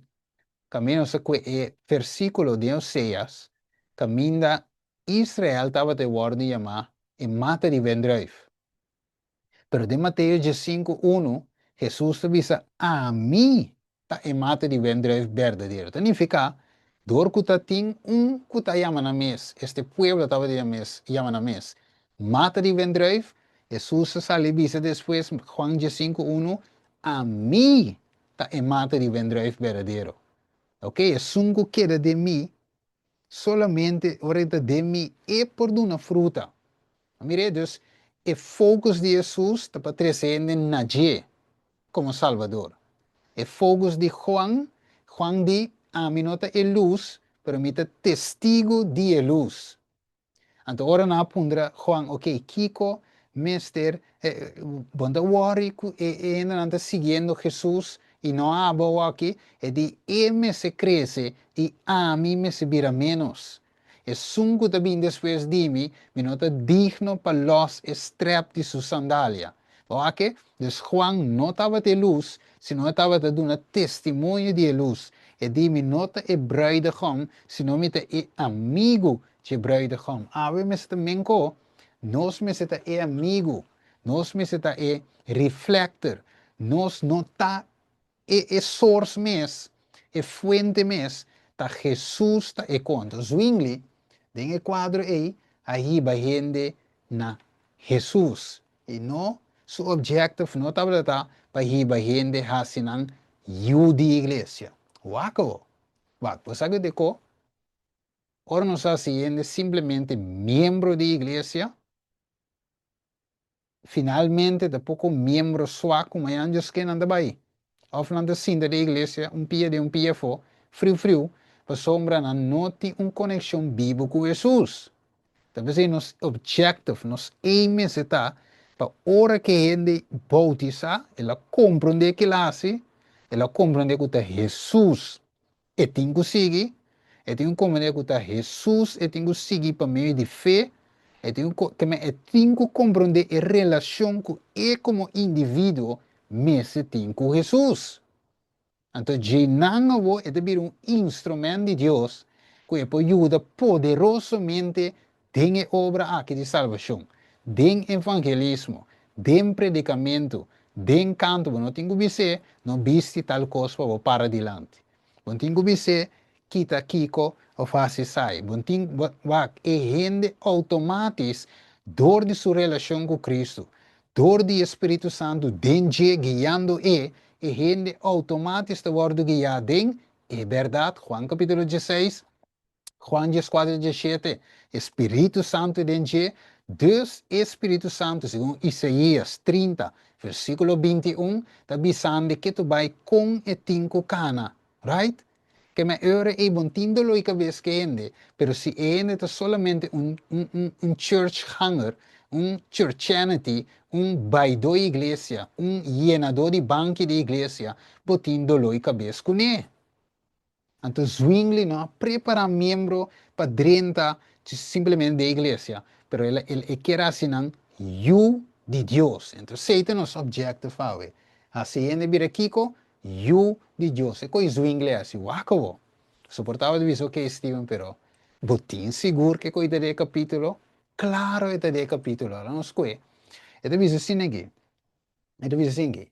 kaminda nos a kue e versíkulo den Oseas, kaminda Israel tabata e wòrdu yamá e mata di wendrùif. Pero den Mateo 15, 1, Hesus ta bisa, Ami ta e mata di wendrùif berdadero. Ta nifiká, dor ku ta tin un ku ta yama nan mes, este pueblo tabata yama mes, yama nan mes, mata di wendrùif, Hesus a sali bisa despues, Juan 15, 1, Ami ta e mata di wendrùif berdadero. Ok, esun ku keda den mi, solamente ora e ta den mi e por duna fruta. Mir'é, dus e focus di Hesus ta pa trese hende na dje komo Salbador. E focus di Juan, Juan di, Ami no ta e lus, pero mi ta testigu di e lus. Anto ora nan a puntra Juan, ok, kiko mester, bo no ta wòri ku e hendenan ta siguiendo Hesus i no abo awoki? E di, E mester krese i ami mester bira ménos. Esun ku ta bin despues di mi, mi no ta digno pa lòs e strèp di su sandalia. Bo wak e? Dus Juan no tabata e lus, sino e tabata duna testimonio di e lus. E di, Mi no ta e bruidegom, sino mi ta e amigu dje bruidegom. Awe mester ta menko, nos mester ta e amigu, nos mester ta e reflector. Nos no ta E e source mes, e fuente mes, ta Jesus ta e konto. Zwingli, den e kuadro ei, a hiba hende na Jesus. I no, su objective no tabata ta pa hiba hende hasi nan yu di iglesia. Wak awo. Wak, bo sa dikon? Ora nos hasi hende simplemente miembro di iglesia, Finalmente ta poko miembro swak ku mañan djos ke nan ta bai. Òf nan ta sinta den iglesia un pia den un pia afó, friu friu, pasobra nan no tin un konekshon bibu ku Hesus. Ta p'esei nos objective, nos aim mester ta pa ora ku e hende boutisá, el a komprondé kila hasi, el a komprondé ku ta Hesus E tin ku sigui, e tin ku komprendé ku ta Hesus e tin ku sigui pa medio di fe, e tin ku keme e tin ku komprendé e relashon ku e komo individuo mester tin ku Hesus. Anto dje nan awo e ta bira un instrument di Dios ku e por yuda poderosamente den e obra aki di salbashon, den evangelismo, den predikamentu, den kanto. Bo no tin ku bis'é, "No bisti tal kos pa bo para dilanti." Bo no tin ku bis'é, "Kita kiko òf hasi esei." Bo tin wak e hende outomátis dor di su relashon ku Kristu, dor di Spiritu Santu den dje guiando e, e hende outomátis ta wòrdu guiá den e bèrdat. Juan kapítulo 16, Juan 14, 17, Spiritu Santu den dje, dus Spiritu Santu, segun Isaías 30, versíkulo 21, ta bisando ku tur bai kon e tin ku kana, right? Ke men ora e bo n' tin doló kabes ku hende, pero si hende ta solamente un churchganger, un churchianity, un baidó iglesia, un yenadó di banki di iglesia, bo tin doló kabes kuné. Anto Zwingli no a prepará miembro pa drenta simplemente di iglesia, pero el ke hasi nan yu di Dios. Anto, esei ta nos objective awe. Hasi hende bira kiko? Yu di Dios. E kos Zwingli hasi, wak bo. Soportaba di bisa, "Ok, Steven, pero bo tin sigur ku kos ta kapítulo?" Klaro e ta e kapítulo, nos kue. E ta bisa asina aki. E ta bisa asina aki.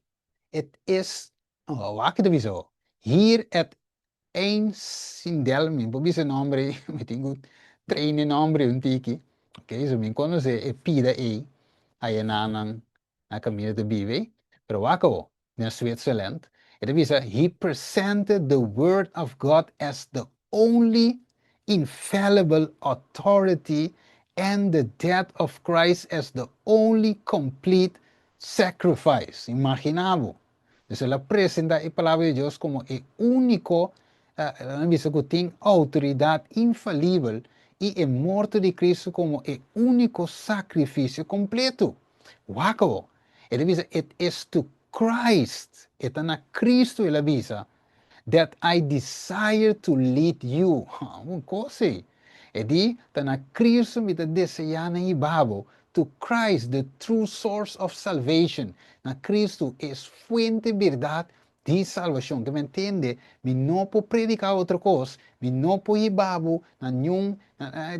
Het is, oh, wak ta bisa, hier het Einsiedeln, mi por bisa nòmber, mi tin ku train e nòmber un tiki. Ok, so mi konosé e pida ei, ayanan na kaminda ta biba, pero wak bo, na Switzerland, e ta bisa, he presented the word of God as the only infallible authority and the death of Christ as the only complete sacrifice. Imaginá bo. Anto, el a presentá e palabra di Dios komo e úniko, el a bisa ku tin outoridat infalibel i e morto di Kristu komo e úniko sakrifisio kompleto. Wak bo. El a bisa, it is to Christ, e ta na Kristu el a bisa, that I desire to lead you. Un kos ei. E di, ta na Kristu mi ta deseá na hiba bo. To Christ, the true source of salvation. Na Kristu e fuente bèrdat di salbashon. Ke men tende, mi no por prediká otro kos, mi no por hiba bo na ningun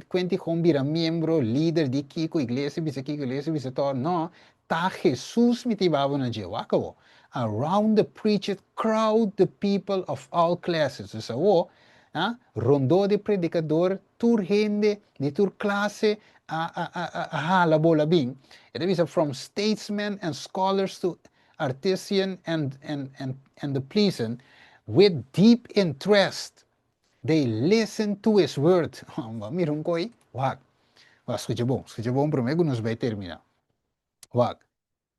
kuenta kon bira miembro, lider di kiko, iglesia, bisa kiko, iglesia, bisa tur. No, ta Jesus mi ta hiba bo na dje. Wak bo. Around the preacher crowd the people of all classes. So, ah, rondó di predikadó, tur hende, di tur klase, a hala bola bin. E ta bisa from statesmen and scholars to artisan and the peasant, with deep interest, they listen to his word. Mira un kos, wak. Wak, skucha bon, promé ku nos bai terminá. Wak,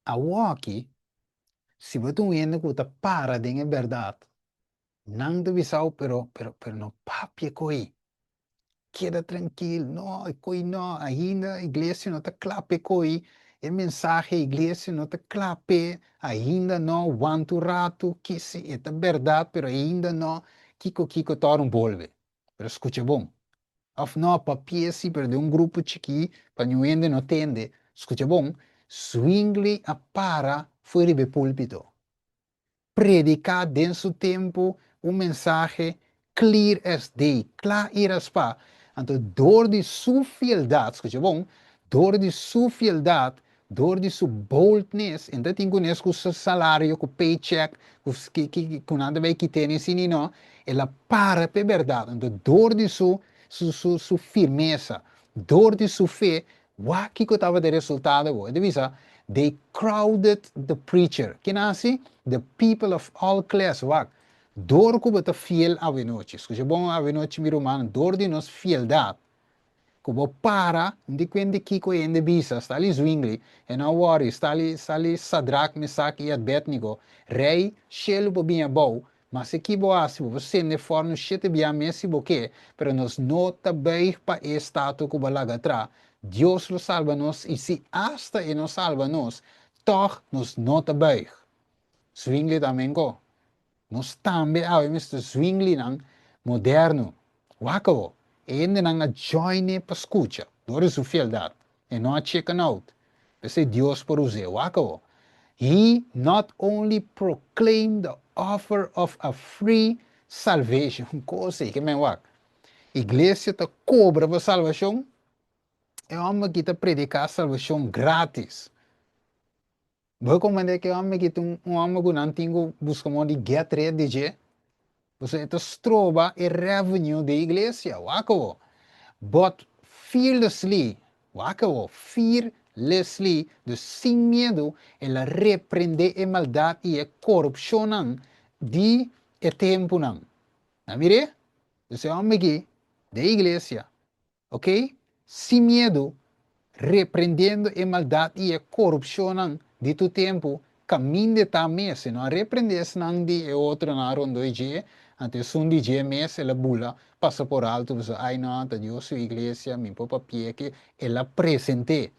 awoki, si bo ta un hende ku ta para den e bèrdat, nan ta bisa, pero no papia kos. Keda trankil, no, kos no, ainda iglesia no ta kla p'e kos, e mensahe iglesia no ta kla p'e, ainda no, wanta ratu, ku si e ta bèrdat, pero ainda no, kiko kiko torna bolbe. Pero skucha bon. Òf no, papia si, pero di un grupo chikí, pa ningun hende no tende. Skucha bon, Zwingli a para for di púlpito. Prediká den su tempu un mensahe clear as day, kla i raspá. Anto, dor di su fieldat, skucha bon, dor di su fieldat, dor di su boldness, anto tin kunes ku su salario, ku paycheck, ku ku nan ta bai kit'é asina no, el a para p'e bèrdat. Anto, dor di su firmesa, dor di su fe, wak kiko tabata e resultado bo. E ta bisa, they crowded the preacher. Ken a hasi? The people of all class, wak. Dor ku bo ta fiel awe nochi. Skucha bon awe nochi, mi ruman, dor di nos fieldat. Ku bo para, di kuenta kiko hende bisa, Stanley Zwingli, e no worry, Stanley, Stanley Sadrach, Mesach i Abednego, rei, shelu por bin abou, ma si ki bo hasi, bo sende fòrnu shete bia mes si bo ke, pero nos no ta buig pa e estatua ku bo a laga traha. Dios lo salba nos i si asta e no salba nos, tòg nos no ta buig. Zwingli tambe ko. Nos tambe awe mester Zwingli nan moderno. Wak bo, hendenan a join pa skucha, dor di su fieldat, e no a chicken out. P'esei Dios por us'é, wak bo. He not only proclaimed the offer of a free salvation. Un kos ei, ke men wak. Iglesia ta kobra pa salbashon, e hòmber aki ta prediká salbashon grátis. Bo a komprendé ku e hòmber aki ta un hòmber ku nan tin ku buska moda di get rid di dje? Pasobra e ta stroba e revenue di e iglesia. Wak awor. But fearlessly, wak awor, fearlessly, dus sin miedu, el a reprendé e maldat i e korupshonnan di e tempunan. Nan mir'é? Dus e hòmber aki, den e iglesia, Ok, sin miedu, reprendiendo e maldad i e corupcionnan di tu tempu, caminda ta mes. E no a reprende esnan di e otronan rondó e dje, anto esun di dje mes el a bula pasa por alto, pasobra ai no, ta Dios su iglesia, mi por papia ke el a present'é.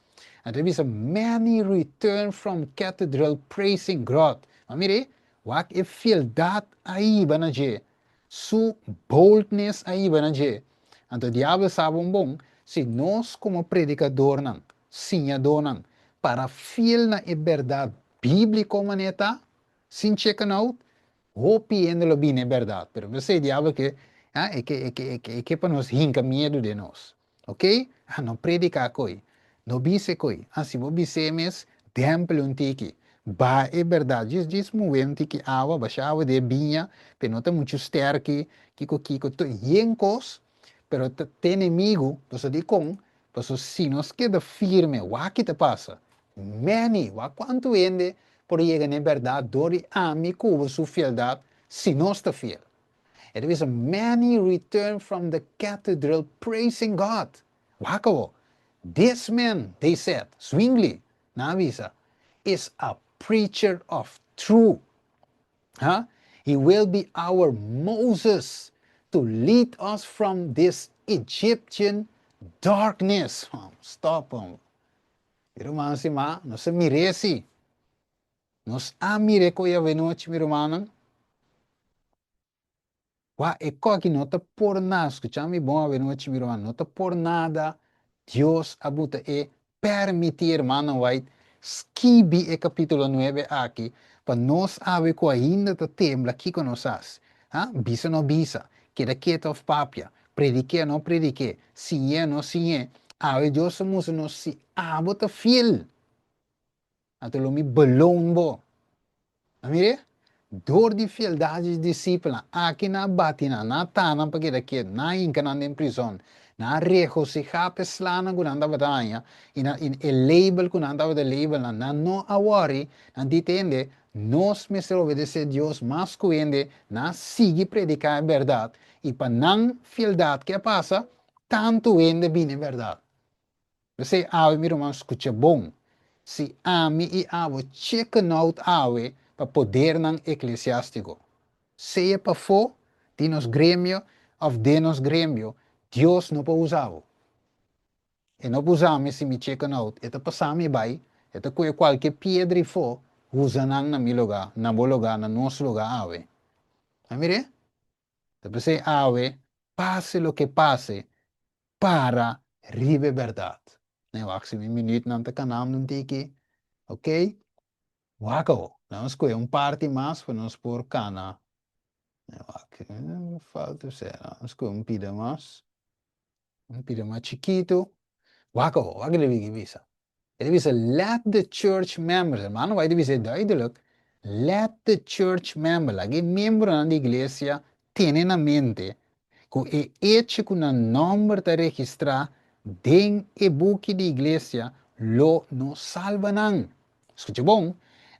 Anto e bisa, Many return from cathedral praising God. Ma mira, wak e fieldad a hiba na dje. Su boldness a hiba na dje. Anto diabel sa bon bon, si nos komo predikadornan, siñadónan, para fiel na e bèrdat bíbliko manera ta, sin chicken out, hopi hende lo bini e bèrdat. Pero p'esei diabel ke, e ke, e ke, e ke, e ke pa nos hinka miedu den nos. Ok? Ah, no predica koe. No bise koe. Ah, si bo bis'é mes, dempel un tiki. Ba e berdad. Djis, djis muwe un tiki awa, basha awa den e biña, p'e no ta muchu sterki, kiko, kiko. Tur yen kos, pero ta te enemigu, pasobra dikon? Pasobra si nos keda firme, wak ki ta pasa? Many, wak kuantu hende por yega na e berdad dor di ami ku bo su fieldad, si nos ta fiel. E ta bisa, Many returned from the cathedral praising God. Wak awo. This man, they said, Zwingli, nan a bisa, is a preacher of true. Ha? He will be our Moses to lead us from this Egyptian darkness. Stop. Mi ruman stima, nos a mir'é si. Nos a mir'é ku e avenochi, mi rumannan. Wak, e koki no ta por nada, skucha mi bon avenochi, mi ruman, no ta por nada Dios a buta e permití hermano White skibi e kapítulo nuebe aki pa nos awe ku ainda ta tembla kiko nos hasi. Ha? Bisa no bisa, keda ketu òf papia, prediké o no prediké, siñ'é o no siñ'é, awe Dios a mustra nos si abo ta fiel. Anto lo mi beloon bo. A mir'é? Dor di fieldad dje disipelnan, aki nan a bati nan, nan a taha nan pa keda ketu, nan a hinka nan den prizon, nan a regosihá pa e slanan ku nan tabata haña i nan i e label ku nan tabata label nan. Nan no a wòri, nan di tende, Nos mester obedesé Dios mas ku hende, nan a sigui prediká e bèrdat, i pa nan fieldad ke a pasa, tantu hende bini e bèrdat. P'esei awe mi ruman skucha bon, si ami i abo chicken out awe pa podernan eklesiástiko, sea pafó di nos gremio òf den nos gremio, Dios no por usa bo. E no por usa mi si mi chicken out, e ta pasa mi bai, e ta kohe kualke piedra ifó usa nan na mi lugá, na bo lugá, na nos lugá awe. A mir'é? Ta p'esei awe, pase loke pase, para riba e bèrdat. Nan e wak si mi minütnan ta kanando un tiki. Ok. Wak awo. Nan a skohe un parti mas pa nos por kana. Nan e wak. Falta sera. Nan a skohe un pida mas. Un pida mas chikitu. Wak awo. Wak e ta bisa. E ta bisa, Let the church members, hermano White ta bisa e duidelijk, let the church members, laga e miembronan di iglesia tene na mente ku e echo ku nan nòmber ta registrá den e buki di iglesia lo no salba nan. Skucha bon,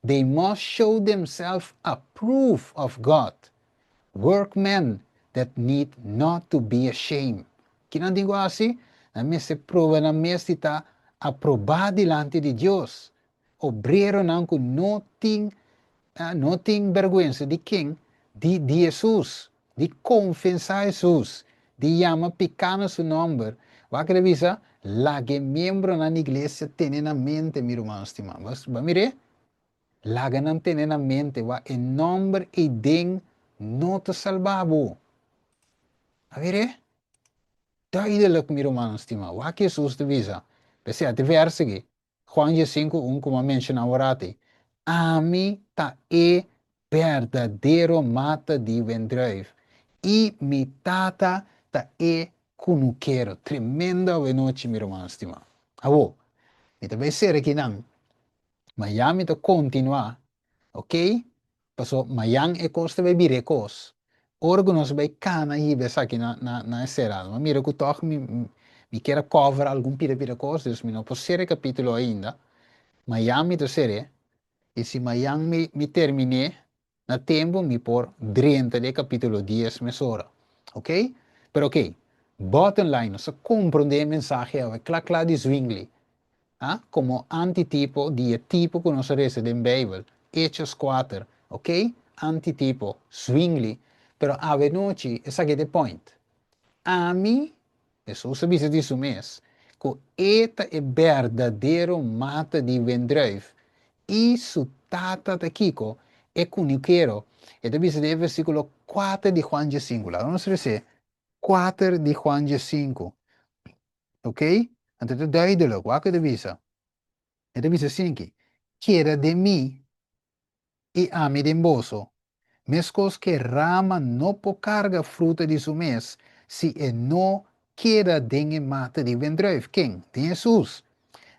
They must show themselves approved of God, workmen that need not to be ashamed. Ki nan tin ku hasi? Nan mester proba nan mes di ta aprobá dilanti di Dios, obreronan ku no tin no tin bèrgwensa di ken? Di di Hesus, di konfesá Hesus, di yama piká na su nòmber. Wak el a bisa, Laga e miembronan di iglesia tene na mente, mi ruman stimá. Bo a mir'é? Laga nan tene na mente wak e nòmber ei den no ta salba bo. A mir'é? Duidelijk, mi rumannan stimá, wak Hesus ta bisa. P'esei, ate vèrs aki, Juan diesinku un, ku mi a menshoná aworati. Ami ta e berdadero mata di wendruif, i mi Tata ta e kunukero. Tremendo awenochi, mi ruman stimá. Awor, mi ta bai sera kinan, mañan mi ta kontinuá, oké? Paso mañan e kos ta bai bira e kos. Ora ku nos bai kana hiba esaki na na na e sera, mi a mira ku tòg mi mi kier a cover algun pida pida kos, dus mi no por sera e kapítulo ainda. Mañan mi ta ser'é, i si mañan mi mi terminé na tempu mi por drenta den e kapítulo dies mesora. Ok? Pero ok, bottom line, nos a komprondé e mensahe awe kla kla di Zwingli, a komo antitipo di e tipo ku nos a resa den Beibel, Hechos kuater, ok? Antitipo, Zwingli, pero awe nochi esaki ta e point. Ami, Hesus a bisa di su mes, ku e ta e berdadero mata di wendruif i su Tata ta kiko? E kunukero. E ta bisa den e versíkulo kuater di Juan diesinku. Laga nos res'é kuater di Juan diesinku. Ok? Anto ta duidelijk. Wak e ta bisa. E ta bisa asinki, Keda den mi i ami den boso. Meskos ku e rama no por karga fruta di su mes si e no keda den e mata di wendruif. Ken? Den Hesus.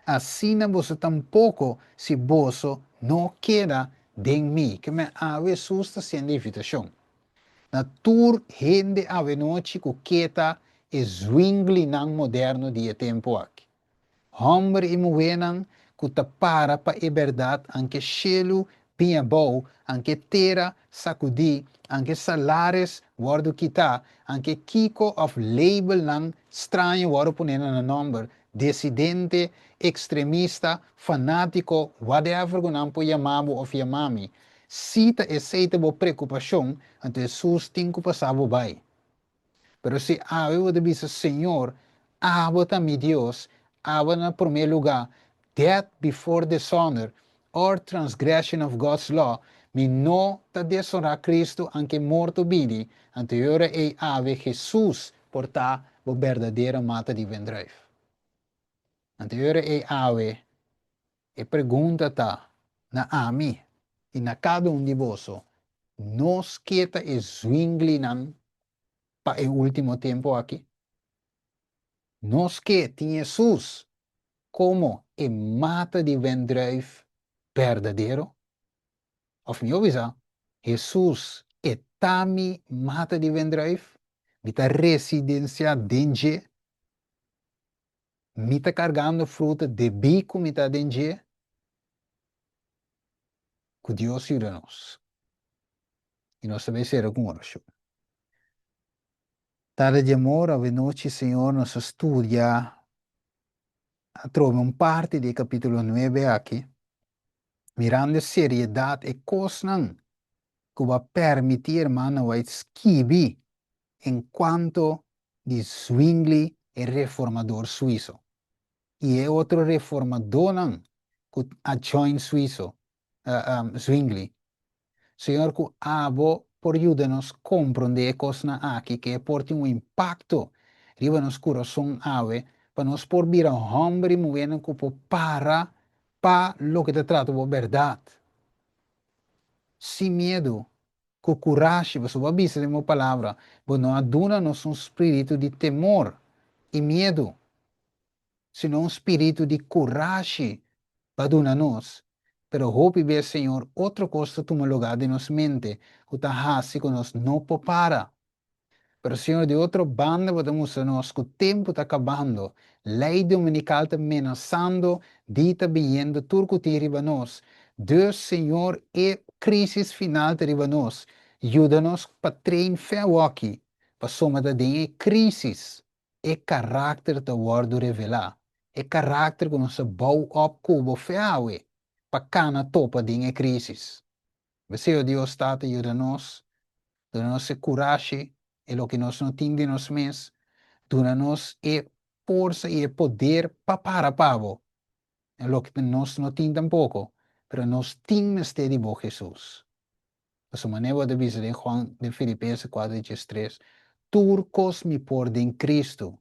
Asina boso tampoko si boso no keda den mi. Ke men awe Hesus ta sende invitashon na tur hende awenochi ku ke ta e Zwinglinan moderno di e tempu aki. Hòmber i muhénan ku ta para pa e bèrdat anke shelu bin abou, anke tera sakudí, anke salaris wòrdu kitá, anke kiko òf labelnan straño wòrdu poné na nan nòmber, desidente, ekstremista, fanátiko, whatever ku nan por yama bo òf yama mi. Si ta esei ta bo preokupashon, anto Hesus tin ku pasa bo bai. Pero si awe bo ta bisa, Señor, abo ta mi Dios, abo na promé lugá, death before dishonor, or transgression of God's law, mi no ta deshonrá Cristo anke morto bini, anto e ora ei awe Hesus por ta bo berdadero mata di wendruif. Anto e ora ei awe e pregunta ta na ami i na kada un di boso, nos ke ta e Zwinglinan pa e ultimo tempu aki? Nos ke tin Hesus komo e mata di wendruif berdadero? Òf mihó bisa, Hesus e ta mi mata di wendruif? Mi ta residensiá den dje? Mi ta kargando fruta debí ku mi ta den dje? Ku Dios yuda nos. I nos ta bai sera ku un orashon. Tata di amor, awenochi, Señor, nos a studia atrobe un parti di e kapítulo nuebe aki, mirando e seriedat, e kosnan ku bo a permití Hermana White skibi en cuanto di Zwingli e reformador suizo y e otro reformadornan cu a join suizo, Zwingli. Señor cu abo por yuda nos comprende e cosnan aki cu e por tin un impacto riba nos curason awe pa nos por bira homber y muhernan cu por para pa loke ta trata bo berdad sin miedo Ku kurashi, pasobra bo a bisa den bo palabra, bo no a duna nos un spiritu di temor i miedu, sino un spiritu di kurashi bo a duna nos. Pero hopi bes, Señor, otro kos ta tuma lugá den nos mente ku ta hasi ku nos no por para. Pero Señor, di otro banda bo ta mustra nos cu tempo ta cabando, ley dominical ta menasando di ta biniendo tur cu tin riba nos. Dus, Señor, e crisis final ta riba nos. Yuda nos pa train fe awoki, pasobra ta den e crisis e caracter ta wordo revela, e caracter cu nos a bou op cu bo fe awe pa cana topa den e crisis. P'esei, o Dios Tata, yuda nos, duna nos e kurashi, e loke nos no tin den nos mes, duna nos e forsa i e poder pa para pa bo, e loke nos no tin tampoko, pero nos tin mester di bo, Hesus. Pasobra manera bo ta bisa den Juan, den Filipenses kuater diestres, Tur kos mi por den Kristu,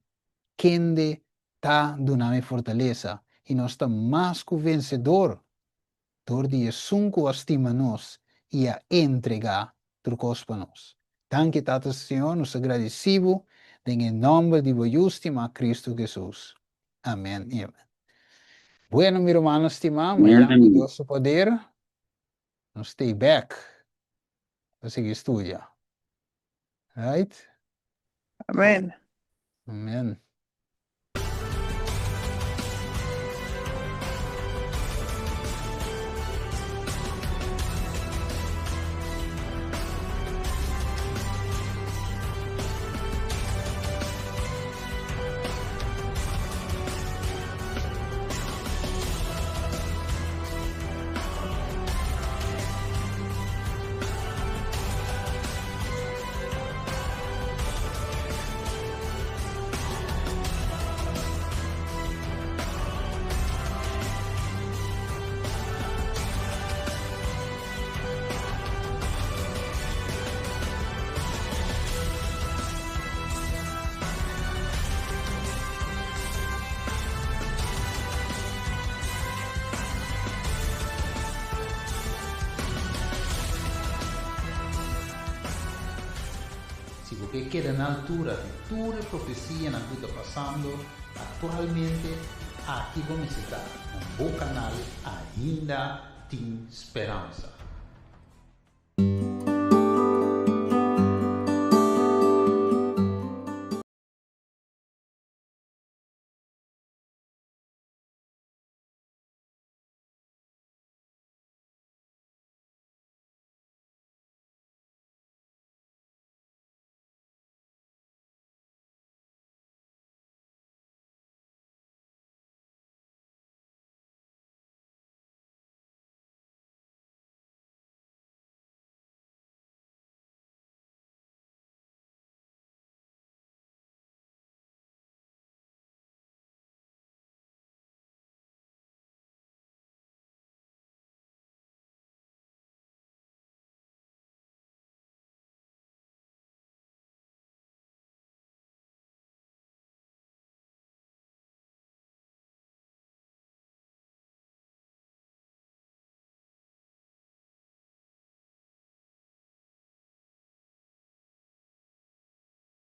kende ta duna mi fortalesa, i nos ta mas ku vensedor. Dor di esun ku a stima nos i a entregá tur kos pa nos. Danki Tata Señor, nos ta gradisí Bo den e nòmber di Bo Yu stimá Kristu Hesus. Amèn i amèn. Bueno mi rumannan stimá, mañan ku Dios su poder nos stay bèk pa sigui studia. Right? Amèn. Amèn. Si bo ke keda na altura di tur e profesianan ku ta pasando aktualmente, aki bo mester ta na bo kanal Ainda Tin Speransa.